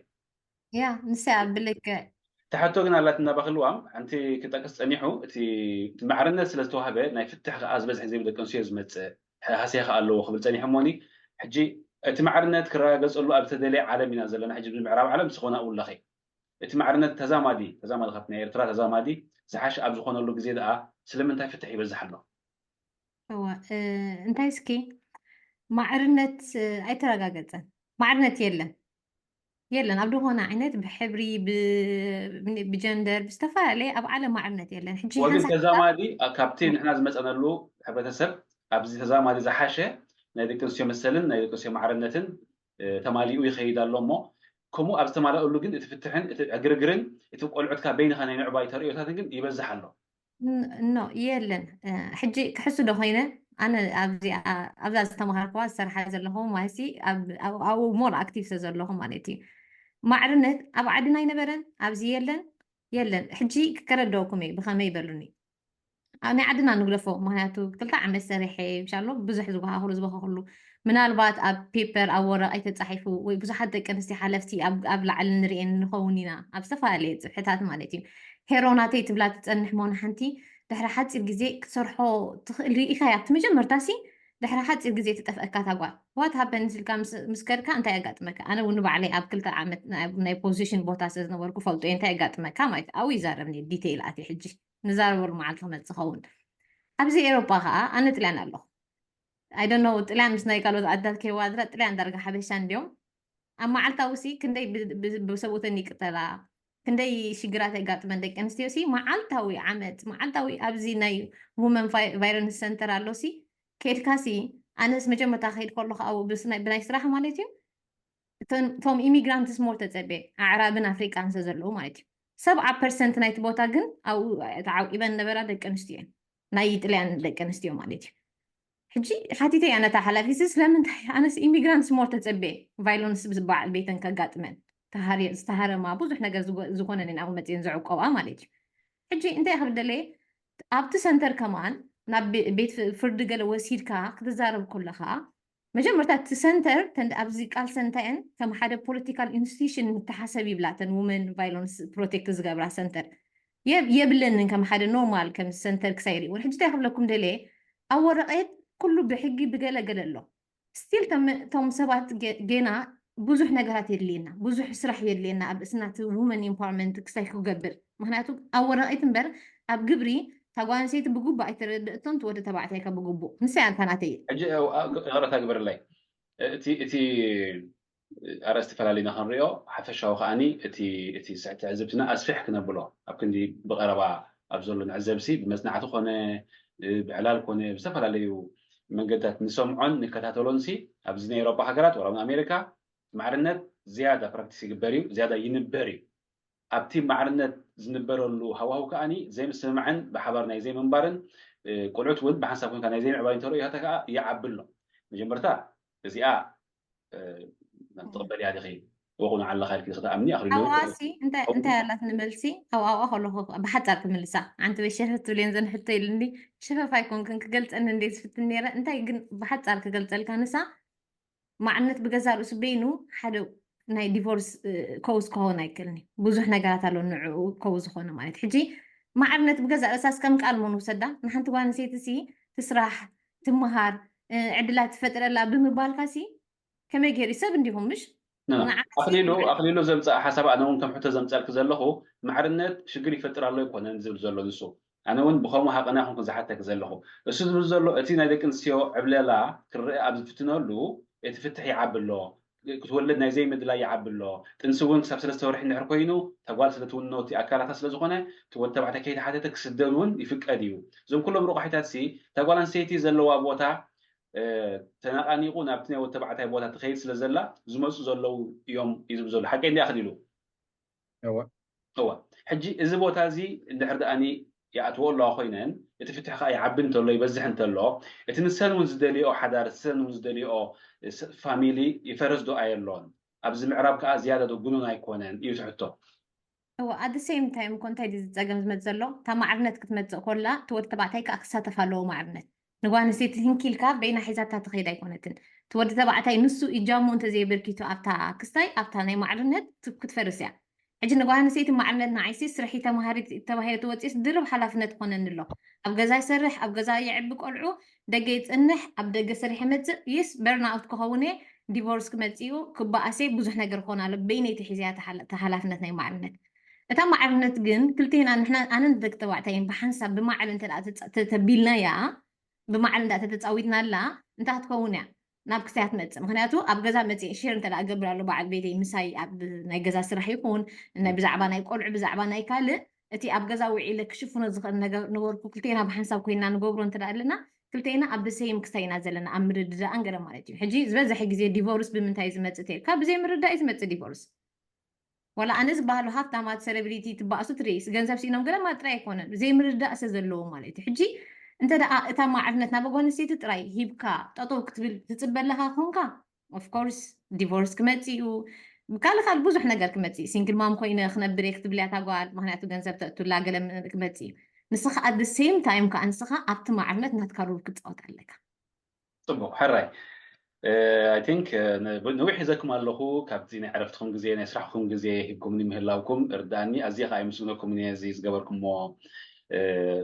ያ ንሳ ብልክዕ ትሓቶ ግን ኣላትና ባክልዋም ሓንቲ ክጠቅስ ፀኒሑ እቲ ማዕርነት ስለ ዝተዋህበ ናይ ፍትሕ ከዓ ዝበዝሐ ግዜ ደቂ ኣንስትዮ ዝመፅእ ሃስያ ከዓ ኣለዎ ክብል ፀኒሑ እሞኒ ሕጂ እቲ ማዕርነት ክረጋገፀሉ ኣብ ዝተደለየ ዓለም ኢና ዘለና ሕጂ ብምዕራብ ዓለም ዝኾነ ውላኸ እቲ ማዕርነት ተዛማዲ ተዛማዲ ካብቲ ናይ ኤርትራ ተዛማዲ ዝሓሸ ኣብ ዝኾነሉ ግዜ ደኣ ስለምንታይ ፍትሕ ይበዝሕ ኣሎ? እወ እ፣ እንታይ እስኪ ማዕርነት እ፣ ኣይተረጋገጸን። ማዕርነት የለን የለን ኣብ ዝኾነ ዓይነት ብሕብሪ ብ- ብጀንደር ብዝተፈላለየ ኣብ ዓለም ማዕርነት የለን። ሕጂ ወግን ሓንሳ ተዛማዲ ኣ- ካብቲ ንሕና ዝመፀነሉ ሕብረተሰብ ኣብዚ ተዛማዲ ዝሓሸ ናይ ደቂ ኣንስትዮ መሰልን ናይ ደቂ ኣንስትዮ ማዕርነትን እ፣ ተማሊኡ ይኸይድ ኣሎ እሞ ከምኡ ኣብ ዝተማለአሉ ግን እቲ ፍትሕን እቲ ዕግርግርን እቲ ቆልዑትካ በይንኻ ናይ ምዕባይ ተርእዮታትን ግን ይበዝሕ ኣሎ። ኖ የለን። እ፣ ሕጂ ክሕሱ ዶ ኮይነ ኣነ ኣብዚኣ ኣብዛ ዝተማሃርኩዋ ዝሰርሓ ዘለኹ ማለት ኣብኡ ሞር ኣክቲቭ ስለ ዘለኹ ማለት እዩ። ማዕርነት ኣብ ዓድና ኣይነበረን፣ ኣብዚ የለን የለን። ሕጂ ክከረደወኩም እዩ ብኸመይ ይበሉኒ። ኣብ ናይ ዓድና ንግደፎ፣ ምክንያቱ ክልተ ዓመት ሰሪሐ ብሻሎ ብዙሕ ዝበሃኽሉ ዝበኸኽሉ ምናልባት ኣብ ፔፐር ኣብ ወረቐይ ተፃሒፉ ወይ ብዙሓት ደቂ ኣንስትዮ ሓለፍቲ ኣብ ኣብ ላዕሊ ንርእየን ንኸውን ኢና ኣብ ዝተፈላለየ ፅፍሕታት ማለት እዩ። ሄሮ ናተይ ትብላ ትፀንሕ መሆን ሓንቲ ድሕሪ ሓፂር ግዜ ክትሰርሖ ትኽእል ርኢኻያ ኣብቲ መጀመርታ ሲ ድሕሪ ሓፂር ግዜ ትጠፍአካ ታጓል ዋት ሃፐንስ ኢልካ ምስ ምስ ከድካ እንታይ የጋጥመካ? ኣነ እውን ንባዕለይ ኣብ ክልተ ዓመት ናይ ናይ ፖዚሽን ቦታ ስለ ዝነበርኩ ፈልጦ እየ እንታይ የጋጥመካ ማለት ኣብኡ ይዛረብኒ ዲቴይል ኣትየ ሕጂ ንዛረበሉ መዓልቲ ክመፅእ ኸውን። ኣብዚ ኤሮጳ ከዓ ኣነ ጥልያን ኣለኹ። I don't know ጥልያን ምስ ናይ ካልኦት ዓድታት ከይዋድራ ጥልያን ዳርጋ ሓበሻ እንዲዮም ኣብ መዓልታዊ ሲ ክንደይ ብ- ብ- ብሰብኡተን ይቅተላ ክንደይ ሽግራት የጋጥመን ደቂ ኣንስትዮ ሲ መዓልታዊ ዓመት መዓልታዊ ኣብዚ ናይ ውመን ቫይረንስ ሰንተር ኣሎ ሲ ከድካ ሲ ኣነስ መጀመርታ ከይድ ከለኹ ኣብኡ ብስ- ብናይ ስራሕ ማለት እዩ እቶም ኢሚግራንትስ ሞር ተፀበየ ኣዕራብን ኣፍሪቃን ስለ ዘለዉ ማለት እዩ። ሰብዓ ፐርሰንት ናይቲ ቦታ ግን ኣብኡ ተዓቂበን ነበራ ደቂ ኣንስትዮ እየን ናይ ጥልያን ደቂ ኣንስትዮ ማለት እዩ። ሕጂ ሓቲተያ ነታ ሓላፊት ስለምንታይ ኣነስ ኢሚግራንትስ ሞር ተፀበየ ቫይሎንስ በዓል ቤተን ከጋጥመን ዝተሃረማ ብዙሕ ነገር ዝኾነን ኣብኡ መፅየን ዘዕቆባ ማለት እዩ። ሕጂ እንታይ ክብል ደለየ ኣብቲ ሰንተር ከማን ናብ ቤት ፍርዲ ገለ ወሲድካ ክትዛረብ ከለካ መጀመርታ እቲ ሰንተር ተን ኣብዚ ቃልሰን እንታይ እየን ከም ሓደ ፖለቲካል ኢንስቲቱሽን ንተሓሰብ ይብላ ተን ውመን ቫይለንስ ፕሮቴክት ዝገብራ ሰንተር የብ- የብለንን ከም ሓደ ኖርማል ከም ሰንተር ክሳይ ርእዎ ሕጂ እንታይ ክብለኩም ደለየ ኣብ ወረቀት ኩሉ ብሕጊ ብገለ ገለ ኣሎ ስቲል እቶም ሰባት ገ- ገና ብዙሕ ነገራት የድልየና ብዙሕ ስራሕ የድልየና ኣብ እስናት ውመን ኢምፓወርመንት ክሳይ ክገብር ምክንያቱ ኣብ ወረቀት እምበር ኣብ ግብሪ እታ ጓል ኣንስተይቲ ብግቡእ ኣይተረድእቶን እቲ ወዲ ተባዕታይ ከ ብግቡእ ንሰይ ኣንታ ናተይ ሕጂ ይቕረታ ግበርላይ እቲ እቲ ኣርእስቲ ፈላሊና ክንሪኦ ሓፈሻዊ ከዓኒ እቲ እቲ ስዕቲ ዕዝብትና ኣስፊሕ ክነብሎ ኣብ ክንዲ ብቐረባ ኣብ ዘሎ ንዕዘብሲ ብመጽናዕቲ ኮነ ብዕላል ኮነ ብዝተፈላለዩ መንገድታት ንሰምዖን ንከታተሎንሲ ኣብዚ ናይ ኤሮፓ ሃገራት ወላ እውን ኣሜሪካ ማዕርነት ዝያዳ ፕራክቲስ ይግበር እዩ ዝያዳ ይንበር እዩ ኣብቲ ማዕርነት ዝንበረሉ ሃዋህው ከዓኒ ዘይምስምማዕን ብሓባር ናይ ዘይምንባርን ቆልዑት እውን ብሓንሳብ ኮንካ ናይ ዘይምዕባይ እንተርእዮታ ከዓ ይዓቢ ኣሎ መጀመርታ እዚኣ ትቕበልያ ዲኺ ወቑ ንዓለኻ ኢልኪ ክትኣምኒ ኣኽሊሉ ኣብኣሲ እንታይ እንታይ ኣላት ንመልሲ ኣብ ኣብኣ ከለኹ ብሓፃር ክምልሳ ኣንቲ በሸፈት ትብልየን ዘንሕቶ ኢልኒ ሸፈፍ ኣይኮንክን ክገልፀኒ እንደ ዝፍትን ነረ እንታይ ግን ብሓፃር ክገልፀልካ ንሳ ማዕነት ብገዛ ርእሱ በይኑ ሓደ ናይ ዲቮርስ ኮውስ ክኸውን ኣይክእልኒ ብዙሕ ነገራት ኣሎ ንዕኡ ከው ዝኾነ ማለት ሕጂ ማዕርነት ብገዛ ርእሳስ ከም ቃል መን ውሰዳ ንሓንቲ ጓል ኣንስተይቲ ሲ ትስራሕ ትመሃር ዕድላት ትፈጥረላ ብምባልካ ሲ ከመይ ገይሩ ሰብ እንዲኹም ምሽ ኣኽሊሉ ኣኽሊሉ ዘምፅኣ ሓሳብ ኣነ እውን ከም ሕቶ ዘምፀልክ ዘለኹ ማዕርነት ሽግር ይፈጥር ኣሎ ኣይኮነን ዝብል ዘሎ ንሱ ኣነ እውን ብኸምኡ ሃቐና ይኹንኩ ዝሓተክ ዘለኹ እሱ ዝብል ዘሎ እቲ ናይ ደቂ ኣንስትዮ ዕብለላ ክረአ ኣብ ዝፍትነሉ እቲ ፍትሕ ይዓቢ ኣሎ ክትወልድ ናይ ዘይምድላይ ይዓቢ ኣሎ ጥንሲ እውን ክሳብ ሰለስተ ወርሒ እንድሕር ኮይኑ ተጓል ስለ ትውንኖ እቲ ኣካላታ ስለ ዝኾነ እቲ ወዲ ተባዕታይ ከይተሓተተ ክስደድ እውን ይፍቀድ እዩ እዞም ኩሎም ረቋሒታት ሲ ተጓል ኣንስተይቲ ዘለዋ ቦታ ተነቓኒቑ ናብቲ ናይ ወዲ ተባዕታይ ቦታ ትኸይድ ስለ ዘላ ዝመፁ ዘለዉ እዮም እዩ ዝብል ዘሎ ሓቀይ እንዲ ኣኽሊሉ እወ እወ ሕጂ እዚ ቦታ እዚ እንድሕር ደኣኒ ይኣትዎ ኣለዋ ኮይነን እቲ ፍትሒ ከዓ ይዓቢ እንተሎ ይበዝሕ እንተሎ እቲ ንሰን እውን ዝደልኦ ሓዳር ንሰን እውን ዝደልኦ ፋሚሊ ይፈርስ ዶ ኣየሎን ኣብዚ ምዕራብ ከዓ ዝያዳ ዶ ጉኑን ኣይኮነን እዩ ትሕቶ እወ ኣት ሴም ታይም እኮ እንታይ ድዩ ዝፀገም ዝመፅ ዘሎ እታ ማዕርነት ክትመፅእ ኮላ እቲ ወዲ ተባዕታይ ከዓ ክሳተፍ ኣለዎ ማዕርነት ንጓል ኣንስተይቲ ህንኪ ኢልካ በይና ሒዛታ ትኸይድ ኣይኮነትን እቲ ወዲ ተባዕታይ ንሱ ኢጃሙ እንተዘየበርኪቱ ኣብታ ክስታይ ኣብታ ናይ ማዕርነት ክትፈርስ እያ ሕጂ ንጓል ኣንስተይቲ ማዕርነት ንዓይሲ ስርሒ ተማሃሪት ተባሂለ ትወፅእስ ድርብ ሓላፍነት ክኾነኒ ኣሎ ኣብ ገዛ ይሰርሕ ኣብ ገዛ የዕቢ ቆልዑ ደገ ይፅንሕ ኣብ ደገ ሰሪሐ መፅእ ይስ በርናውት ክኸውን እየ ዲቮርስ ክመፅኡ ክበኣሰ ብዙሕ ነገር ክኾን ኣሎ በይነይቲ ሒዘያ ተሓላፍነት ናይ ማዕርነት እታ ማዕርነት ግን ክልቴና ንሕና ኣነን ደቂ ተባዕታይን ብሓንሳብ ብማዕረ እንተ ደኣ ተጻ- ተ- ተቢልናያ ብማዕረ እንዳ ተተጻዊትናላ እንታይ ክትከውን እያ ናብ ክሳያ ትመጽእ። ምክንያቱ ኣብ ገዛ መጽእ ሼር እንተ ደኣ ገብር ኣሎ በዓል ቤተይ ምሳይ ኣብ ናይ ገዛ ስራሕ ይኹን ናይ ብዛዕባ ናይ ቆልዑ ብዛዕባ ናይ ካልእ እቲ ኣብ ገዛ ውዒለ ክሽፍኖ ዝኽእል ነገር ነበርኩ ክልቴና ብሓንሳብ ኮይና ንገብሮ እንተ ደኣ ኣለና ክልቴና ኣብ the same ክሳይ ኢና ዘለና ኣብ ምርድዳእን ገለ ማለት እዩ። ሕጂ ዝበዝሐ ግዜ ዲቮርስ ብምንታይ እዩ ዝመጽእ ተልካ ብዘይ ምርዳእ እዩ ዝመጽእ ዲቮርስ። ዋላ ኣነ ዝበሃሉ ሃፍታማት ሰለብሪቲ ትባእሱ ትርኢስ ገንዘብ ስኢኖም ገለ ማለት ጥራይ ኣይኮነን ዘይምርዳእ ስለ ዘለዎ ማለት እዩ። ሕጂ እንተ ደኣ እታ ማዕርነት ናብ ጓል ኣንስተይቲ ጥራይ ሂብካ ጠጠው ክትብል ትጽበ ኣለኻ ኮንካ of course ዲቮርስ ክመጽእ እዩ። ካልእ ካልእ ብዙሕ ነገር ክመጽእ እዩ። ሲንግል ማም ኮይነ ክነብር እየ ክትብል እያ እታ ጓል ምክንያቱ ገንዘብ ተእቱላ ገለ ም- ክመጽእ እዩ። ንስኻ at the same time ከዓ ንስኻ ኣብቲ ማዕርነት ናትካ ሩል ክትጻወት ኣለካ። ጽቡቕ ሕራይ I think ነዊሕ ሒዘኩም ኣለኹ። ካብዚ ናይ ዕረፍትኩም ግዜ ናይ ስራሕኩም ግዜ ሂብኩምኒ ምህላውኩም እርዳእኒ። ኣዝየ ከዓ ይምስግነኩም እየ እዚ ዝገበርኩሞ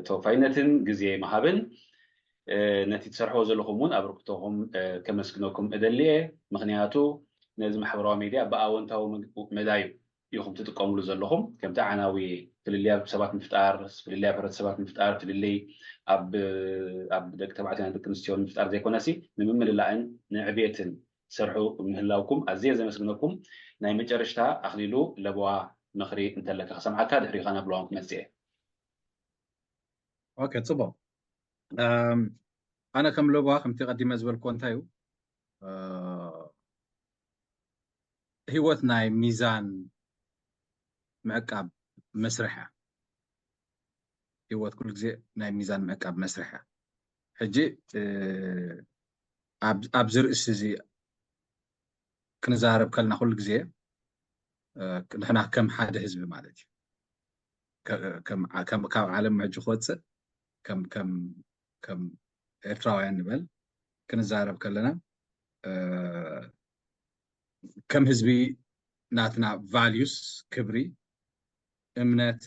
ተወፋይነትን ግዜ ምሃብን። ነቲ ትሰርሕዎ ዘለኹም እውን ኣብ ርክቶኹም ከመስግነኩም እደሊ እየ። ምክንያቱ ነዚ ማሕበራዊ ሜድያ ብኣወንታዊ መዳዩ ኢኹም ትጥቀምሉ ዘለኹም። ከምቲ ዓናዊ ፍልልያ ሰባት ምፍጣር፣ ፍልልያ ሕብረተሰባት ምፍጣር፣ ፍልልይ ኣብ ኣብ ደቂ ተባዕትዮን ደቂ ኣንስትዮን ምፍጣር ዘይኮነሲ ንምምልላእን ንዕቤትን ትሰርሑ ምህላውኩም ኣዝየ ዘመስግነኩም። ናይ መጨረሽታ ኣኽሊሉ ለበዋ ምኽሪ እንተለካ ክሰምዓካ ድሕሪኻ ናብ ለዋም ክመጽእ እየ። ኦኬ ጽቡቕ። ኣነ ከም ለበዋ ከምቲ ቀዲመ ዝበልኩዎ እንታይ እዩ ህይወት ናይ ሚዛን ምዕቃብ መስርሕ እያ። ህይወት ኩሉ ግዜ ናይ ሚዛን ምዕቃብ መስርሕ እያ። ሕጂ ኣብዚ ርእሲ እዚ ክንዛረብ ከለና ኩሉ ግዜ ንሕና ከም ሓደ ህዝቢ ማለት እዩ ካብ ዓለም ሕጂ ክወፅእ ከም ኤርትራውያን ንበል ክንዛረብ ከለና ከም ህዝቢ ናትና ቫልዩስ ክብሪ እምነት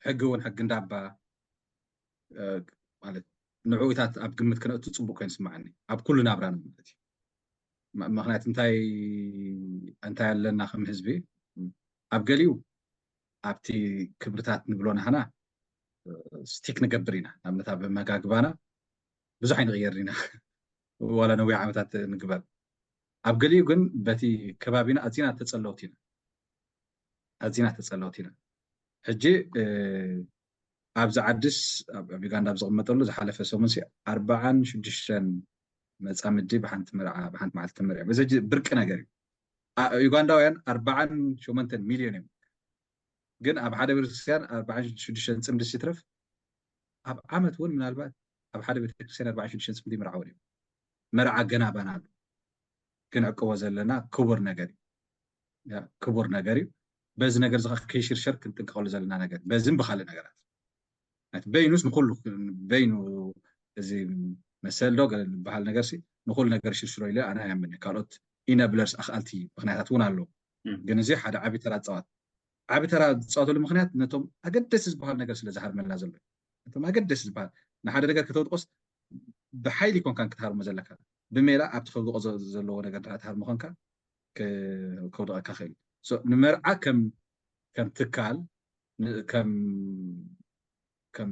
ሕጊ እውን ሕጊ እንዳባ ማለት ንዕኡታት ኣብ ግምት ክነእቱ ፅቡቅ ኮይኑ ስማዓኒ ኣብ ኩሉ ናብራና ማለት እዩ ምክንያት እንታይ እንታይ ኣለና ከም ህዝቢ ኣብ ገሊኡ ኣብቲ ክብርታት ንብሎ ናህና ስቲክ ንገብር ኢና ንኣብነት ኣብ መጋግባና ብዙሕ ኣይንቕየር ኢና ዋላ ነዊሕ ዓመታት ንግበር ኣብ ገሊኡ ግን በቲ ከባቢና ኣዚና ተፀለውቲ ኢና ኣዚና ተፀለውቲ ኢና ሕጂ ኣብዚ ዓድስ ኣብ ዩጋንዳ ኣብ ዝቕመጠሉ ዝሓለፈ ሰሙን ኣርባዓን ሽዱሽተን መፃምዲ ብሓንቲ መርዓ ብሓንቲ መዓልቲ ተመርዓ በዚ ብርቂ ነገር እዩ ዩጋንዳውያን ኣርባዓን ሸሞንተን ሚልዮን እዮም ግን ኣብ ሓደ ቤተክርስትያን ኣርባዓን ሽዱሽተን ፅምዲ ሲትረፍ ኣብ ዓመት እውን ምናልባት ኣብ ሓደ ቤተክርስትያን ኣርባዓን ሽዱሽተን ፅምዲ ይምርዓውን እዮም መርዓ ገና ባና ኣሎ ክንዕቅቦ ዘለና ክቡር ነገር እዩ ክቡር ነገር እዩ በዚ ነገር እዚ ከይሽርሸር ክንጥንቀቀሉ ዘለና ነገር በዚን ብካልእ ነገራት በይኑስ ንኩሉ በይኑ እዚ መሰል ዶ ዝበሃል ነገር ንኩሉ ነገር ሽርሽሮ ኢለ ኣነ ኣያምን ካልኦት ኢነብለርስ ኣክኣልቲ ምክንያታት እውን ኣለዉ ግን እዚ ሓደ ዓብዪ ተራ ዝፃወት ዓብዪ ተራ ዝፃወተሉ ምክንያት ነቶም ኣገደሲ ዝበሃል ነገር ስለ ዝሃርመልና ዘሎ ነቶም ኣገደሲ ዝበሃል ንሓደ ነገር ከተውድቆስ ብሓይሊ ኮንካን ክትሃርሞ ዘለካ ብሜላ ኣብቲ ከውድቆ ዘለዎ ነገር ትሃርሞ ኮንካ ከውድቀካ ክእል ንመርዓ ከም ትካል ከም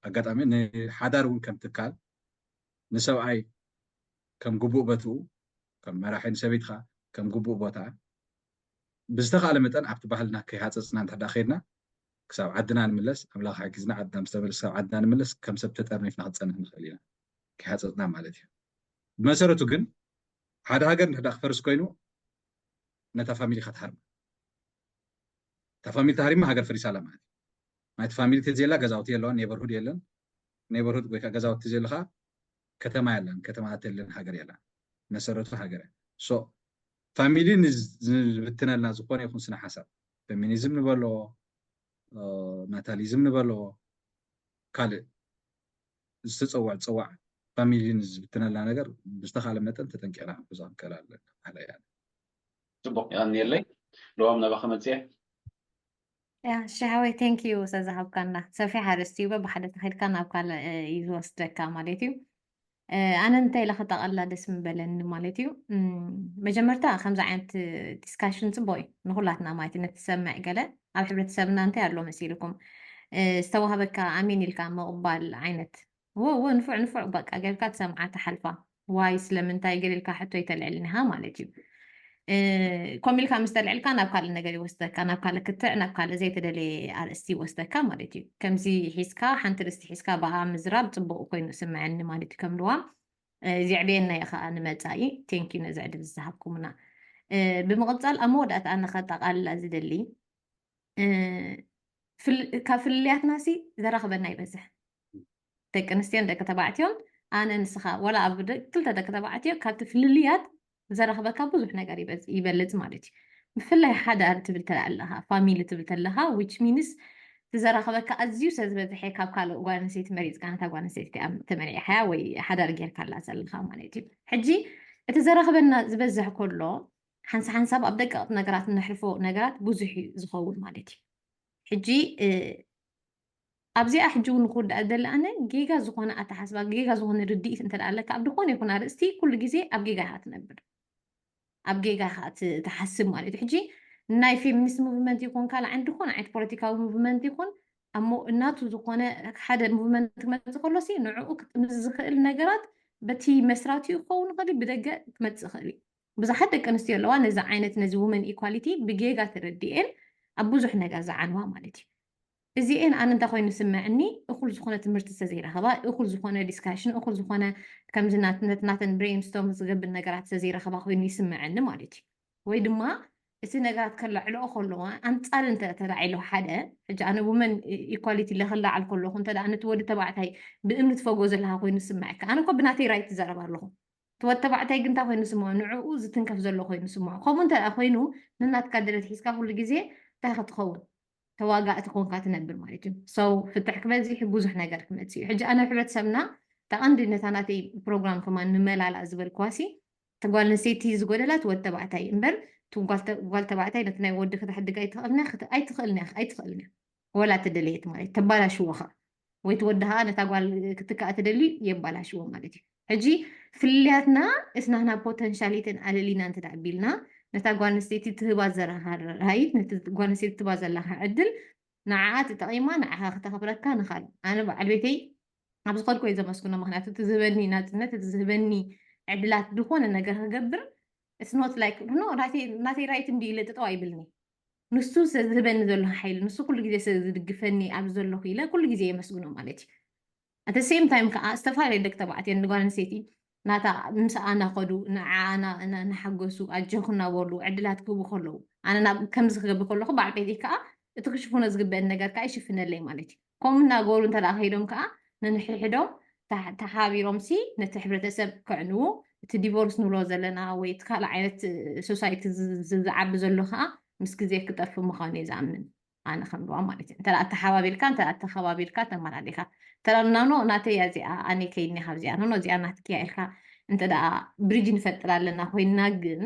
ኣጋጣሚ ንሓዳር እውን ከም ትካል ንሰብኣይ ከም ግቡእ በትኡ ከም መራሒ ንሰበይትካ ከም ግቡእ ቦታ ብዝተኻለ መጠን ኣብቲ ባህልና ከይሃፀፅና እንተ ከይድና ክሳብ ዓድና ንምለስ ኣምላኽ ሓጊዝና ዓድና ምስ ተመለስ ክሳብ ዓድና ንምለስ ከም ሰብ ተጠርኒፍና ክትፀንሕ ንኽእል ኢና ከይሃፀፅና ማለት እዩ ብመሰረቱ ግን ሓደ ሃገር እንድሕዳ ክፈርስ ኮይኑ ነታ ፋሚሊ ኢኻ ትሃርማ እታ ፋሚሊ ተሃሪማ ሃገር ፈሪሳ ኣላ ማለት እዩ ናይቲ ፋሚሊ ተዘየላ ገዛውቲ የለዋን ኔበርሁድ የለን ኔበርሁድ ወይ ከዓ ገዛውቲ ተዘየሉ ከዓ ከተማ የላን ከተማ የለን ሃገር የላን መሰረቱ ሃገር ሶ ፋሚሊ ንዝብትነልና ዝኾነ ይኹን ስነ ሓሳብ ፌሚኒዝም ንበሎ ናታሊዝም ንበሎ ካልእ ዝተፀዋዕ ፀዋዕ ፋሚሊ ንዝብትነልና ነገር ብዝተኻለ መጠን ተጠንቂቕና ክንሕዞ ክንክእል ኣለና ማለት እያ ፅቡቅ የቀንየለይ ለዋም ናባኸ መፅየ ያ ሽሃወይ thank you ስለዝሃብካና ሰፊሕ ኣርእስቲ እዩ በብሓደ ተኸድካ ናብ ካልእ እዩ ዝወስደካ ማለት እዩ ኣነ እንታይ ኢለ ከጠቓልላ ደስ ምበለኒ ማለት እዩ። መጀመርታ ከምዚ ዓይነት ዲስካሽን ፅቡቅ እዩ ንኩላትና ማለት እዩ። ነትሰምዕ ገለ ኣብ ሕብረተሰብና እንታይ ኣሎ መሲልኩም ዝተዋህበካ ኣሜን ኢልካ ምቕባል ዓይነት ወ ንፉዕ ንፉዕ በቃ ጌርካ ትሰምዓ ትሓልፋ። ዋይ ስለምንታይ ገለ ኢልካ ሕቶ ይተልዕልኒኻ ማለት እዩ። ከምኡ ኢልካ ምስ ተልዕልካ ናብ ካልእ ነገር ይወስደካ፣ ናብ ካልእ ክትዕ፣ ናብ ካልእ ዘይተደለየ ኣርእስቲ ይወስደካ ማለት እዩ። ከምዚ ሒዝካ ሓንቲ ርእስቲ ሒዝካ ብኣ ምዝራብ ፅቡቅ ኮይኑ ይስምዐኒ ማለት እዩ። ከም ልዋም የዕብየና እዩ ከዓ ንመፃኢ። ቴንኪዩ ነዚ ዕድል ዝሃብኩምና። ብምቕፃል ኣብ መወዳእታ ኣነ ከጠቓልላ ዝደሊ ካብ ፍልልያትና ሲ ዘራኽበና ይበዝሕ። ደቂ ኣንስትዮን ደቂ ተባዕትዮን ኣነ ንስኻ ወላ ኣብ ክልተ ደቂ ተባዕትዮ ካብቲ ፍልልያት ዘራኽበካ ብዙሕ ነገር ይበልፅ ማለት እዩ። ብፍላይ ሓዳር ትብል ተለካ ኣለኻ ፋሚሊ ትብል ተለካ which means ዝዘራኽበካ ኣዝዩ ሰብ ዝበዝሐ ካብ ካልእ ጓል ኣንስተይቲ መሪፅካ ነታ ጓል ኣንስተይቲ ተመሪዕካያ ወይ ሓዳር ጌርካላ ዘለኻ ማለት እዩ። ሕጂ እቲ ዘራኽበና ዝበዝሕ ከሎ ሓንሳ ሓንሳብ ኣብ ደቀቕቲ ነገራት እነሕልፎ ነገራት ብዙሕ እዩ ዝኸውን ማለት እዩ። ሕጂ ኣብዚኣ ሕጂ እውን ክውዳእ ደሊ ኣነ ጌጋ ዝኾነ ኣተሓስባ ጌጋ ዝኾነ ርድኢት እንተ ኣለካ ኣብ ዝኾነ ይኹን ኣርእስቲ ኩሉ ግዜ ኣብ ጌጋ ኢኻ ትነብር። ኣብ ጌጋ ኢኻ ትሓስብ ማለት እዩ። ሕጂ ናይ ፌሚኒስት ሙቭመንት ይኹን ካልእ ዓይነት ዝኾነ ዓይነት ፖለቲካዊ ሙቭመንት ይኹን እሞ እናቱ ዝኾነ ሓደ ሙቭመንት ክመፅእ ከሎ ሲ ንዕኡ ክጥምዝ ዝኽእል ነገራት በቲ መስራቲኡ ክኸውን ይኽእል እዩ፣ ብደገ ክመፅእ ይኽእል እዩ። ብዙሓት ደቂ ኣንስትዮ ኣለዋ ነዚ ዓይነት ነዚ ውመን ኢኳሊቲ ብጌጋ ተረዲኤን ኣብ ብዙሕ ነገር ዝዓንዋ ማለት እዩ። እዚኤን ኣነ እንታይ ኮይኑ ዝስምዐኒ እኹል ዝኾነ ትምህርቲ ዝተዘይረኸባ እኹል ዝኾነ ዲስካሽን እኹል ዝኾነ ከምዚ ናትነት ናተን ብሬንስቶም ዝገብር ነገራት ዝተዘይረኸባ ኮይኑ ይስምዐኒ ማለት እዩ። ወይ ድማ እቲ ነገራት ከላዕልኦ ከለዋ ኣንፃር እንተ ተላዒሎ ሓደ ሕጂ ኣነ ውመን ኢኳሊቲ ለክላዓል ከለኹ እንተ ነቲ ወዲ ተባዕታይ ብእምኒ ትፈጎ ዘለካ ኮይኑ ዝስምዐካ ኣነ እኮ ብናተይ ራይት ትዛረብ ኣለኹ። እቲ ወዲ ተባዕታይ ግን እንታይ ኮይኑ ስምዖ ንዕኡ ዝትንከፍ ዘሎ ኮይኑ ስምዖ ከምኡ እንተ ኮይኑ ንናትካ ድለት ሒዝካ ኩሉ ግዜ እንታይ ክትኸውን ተዋጋእቲ ኮንካ ትነብር ማለት እዩ። ሰው ፍትሕ ክበዝሕ ብዙሕ ነገር ክመፅእ እዩ። ሕጂ ኣነ ሕብረተሰብና ተቐንዲ ነታ ናተይ ፕሮግራም ከማን ንመላላእ ዝበልክዋሲ ተጓል ኣንስተይቲ ዝጎደላ ትወድ ተባዕታይ እምበር ጓል ተባዕታይ ነቲ ናይ ወዲ ክትሕድግ ኣይትኽእልን ኣይትኽእልን ኣይትኽእልን ወላ ተደለየት ማለት ተባላሽዎ ከዓ ወይ ትወዲ ከዓ ነታ ጓል ክትካእ ተደልዩ የባላሽዎ ማለት እዩ። ሕጂ ፍልልያትና እስናህና ፖተንሻሊትን ኣለሊና እንተ ቢልና ነታ ጓል ኣንስተይቲ ትህባ ዘረሃራይት ነቲ ጓል ኣንስተይቲ ትህባ ዘለካ ዕድል ንዓኣ ተጠቒማ ንዓኻ ክተኽብረካ ንኻል ኣነ በዓል ቤተይ ኣብ ዝኸድኮ እዩ ዘመስግኖ። ምክንያቱ እቲ ዝህበኒ ናፅነት እቲ ዝህበኒ ዕድላት ዝኾነ ነገር ክገብር it's not like no ናተይ right እንዲ ኢለ ጥጠው ኣይብልኒ። ንሱ ዝህበኒ ዘሎ ሓይሊ ንሱ ኩሉ ግዜ ዝድግፈኒ ኣብ ዘለኹ ኢለ ኩሉ ግዜ የመስግኖ ማለት እዩ። At the same time ከዓ ዝተፈላለዩ ደቂ ተባዕትዮ ንጓል ኣንስተይቲ ናታ ምስኣ እናኸዱ ንዓኣ እናሓገሱ ኣጀኹ እናበሉ ዕድላት ክህቡ ከለዉ ኣነ ናብ ከምዚ ክገብር ከለኹ በዓል ቤተይ ከዓ እቲ ክሽፍኖ ዝግበአኒ ነገር ከዓ ይሽፍነለይ ማለት እዩ። ከምኡ እናገበሩ እንተ ከይዶም ከዓ ንንሕድሕዶም ተሓቢሮም ሲ ነቲ ሕብረተሰብ ከዕንዉ እቲ ዲቮርስ ንብሎ ዘለና ወይ እቲ ካልእ ዓይነት ሶሳይቲ ዝዓቢ ዘሎ ከዓ ምስ ግዜ ክጠፍ ምዃኑ እየ ዝኣምን። ኣነ ከምልዋ ማለት እዩ እንተ ኣተሓባቢርካ እንተ ኣተኸባቢርካ ተመላሊካ ተላልናኖ ናተይ እዚኣ ኣነ ከይኒ ካብዚኣ ኖኖ እዚኣ ናትኪያ ኢልካ እንተ ብሪጅ ንፈጥር ኣለና ኮይንና ግን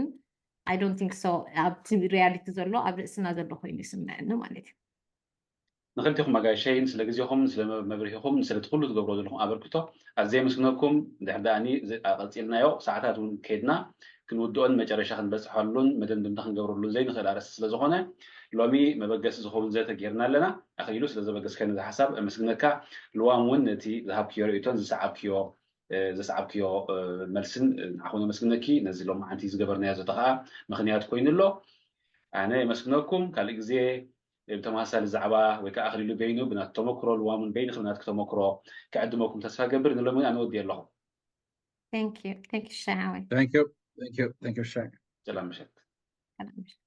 I don't think so ኣብቲ ሪያሊቲ ዘሎ ኣብ ርእስና ዘሎ ኮይኑ ይስምዐኒ ማለት እዩ። ንክልቲኹም ኣጋይሸይን ስለ ግዜኹምን ስለ መብርሂኹምን ስለቲ ኩሉ ትገብሮ ዘለኹም ኣበርክቶ ኣዝየ የመስግነኩም። እንድሕር ደኣ ቀፂልናዮ ሰዓታት እውን ከይድና ክንውድኦን መጨረሻ ክንበፅሐሉን መደምደምታ ክንገብረሉን ዘይንኽእል ኣርእስቲ ስለዝኾነ ሎሚ መበገሲ ዝኸውን ዘተ ጌርና ኣለና። ኣኽሊሉ ስለዘበገስካኒ እዚ ሓሳብ ኣመስግነካ። ልዋም እውን ነቲ ዝሃብክዮ ርእይቶን ዝሰዓብክዮ ዘስዓብክዮ መልስን ንዓኹም የመስግነኪ። ነዚ ሎማዓንቲ ዝገበርናዮ ዘተ ከዓ ምኽንያት ኮይኑ ኣሎ። ኣነ የመስግነኩም። ካልእ ግዜ ብተመሳሳሊ ዛዕባ ወይ ከዓ ኣኽሊሉ በይኑ ብናቱ ተመክሮ ልዋሙን በይንኺ ብናትኪ ተመክሮ ክዕድመኩም ተስፋ ገብር። ንሎሚ ግን ኣነ ወዲኤ ኣለኹ። Thank you. Thank you ሻሃወይ። Thank you. Thank you. Thank you ሻሃወይ። ሰላም ምሸት። ሰላም ምሸት።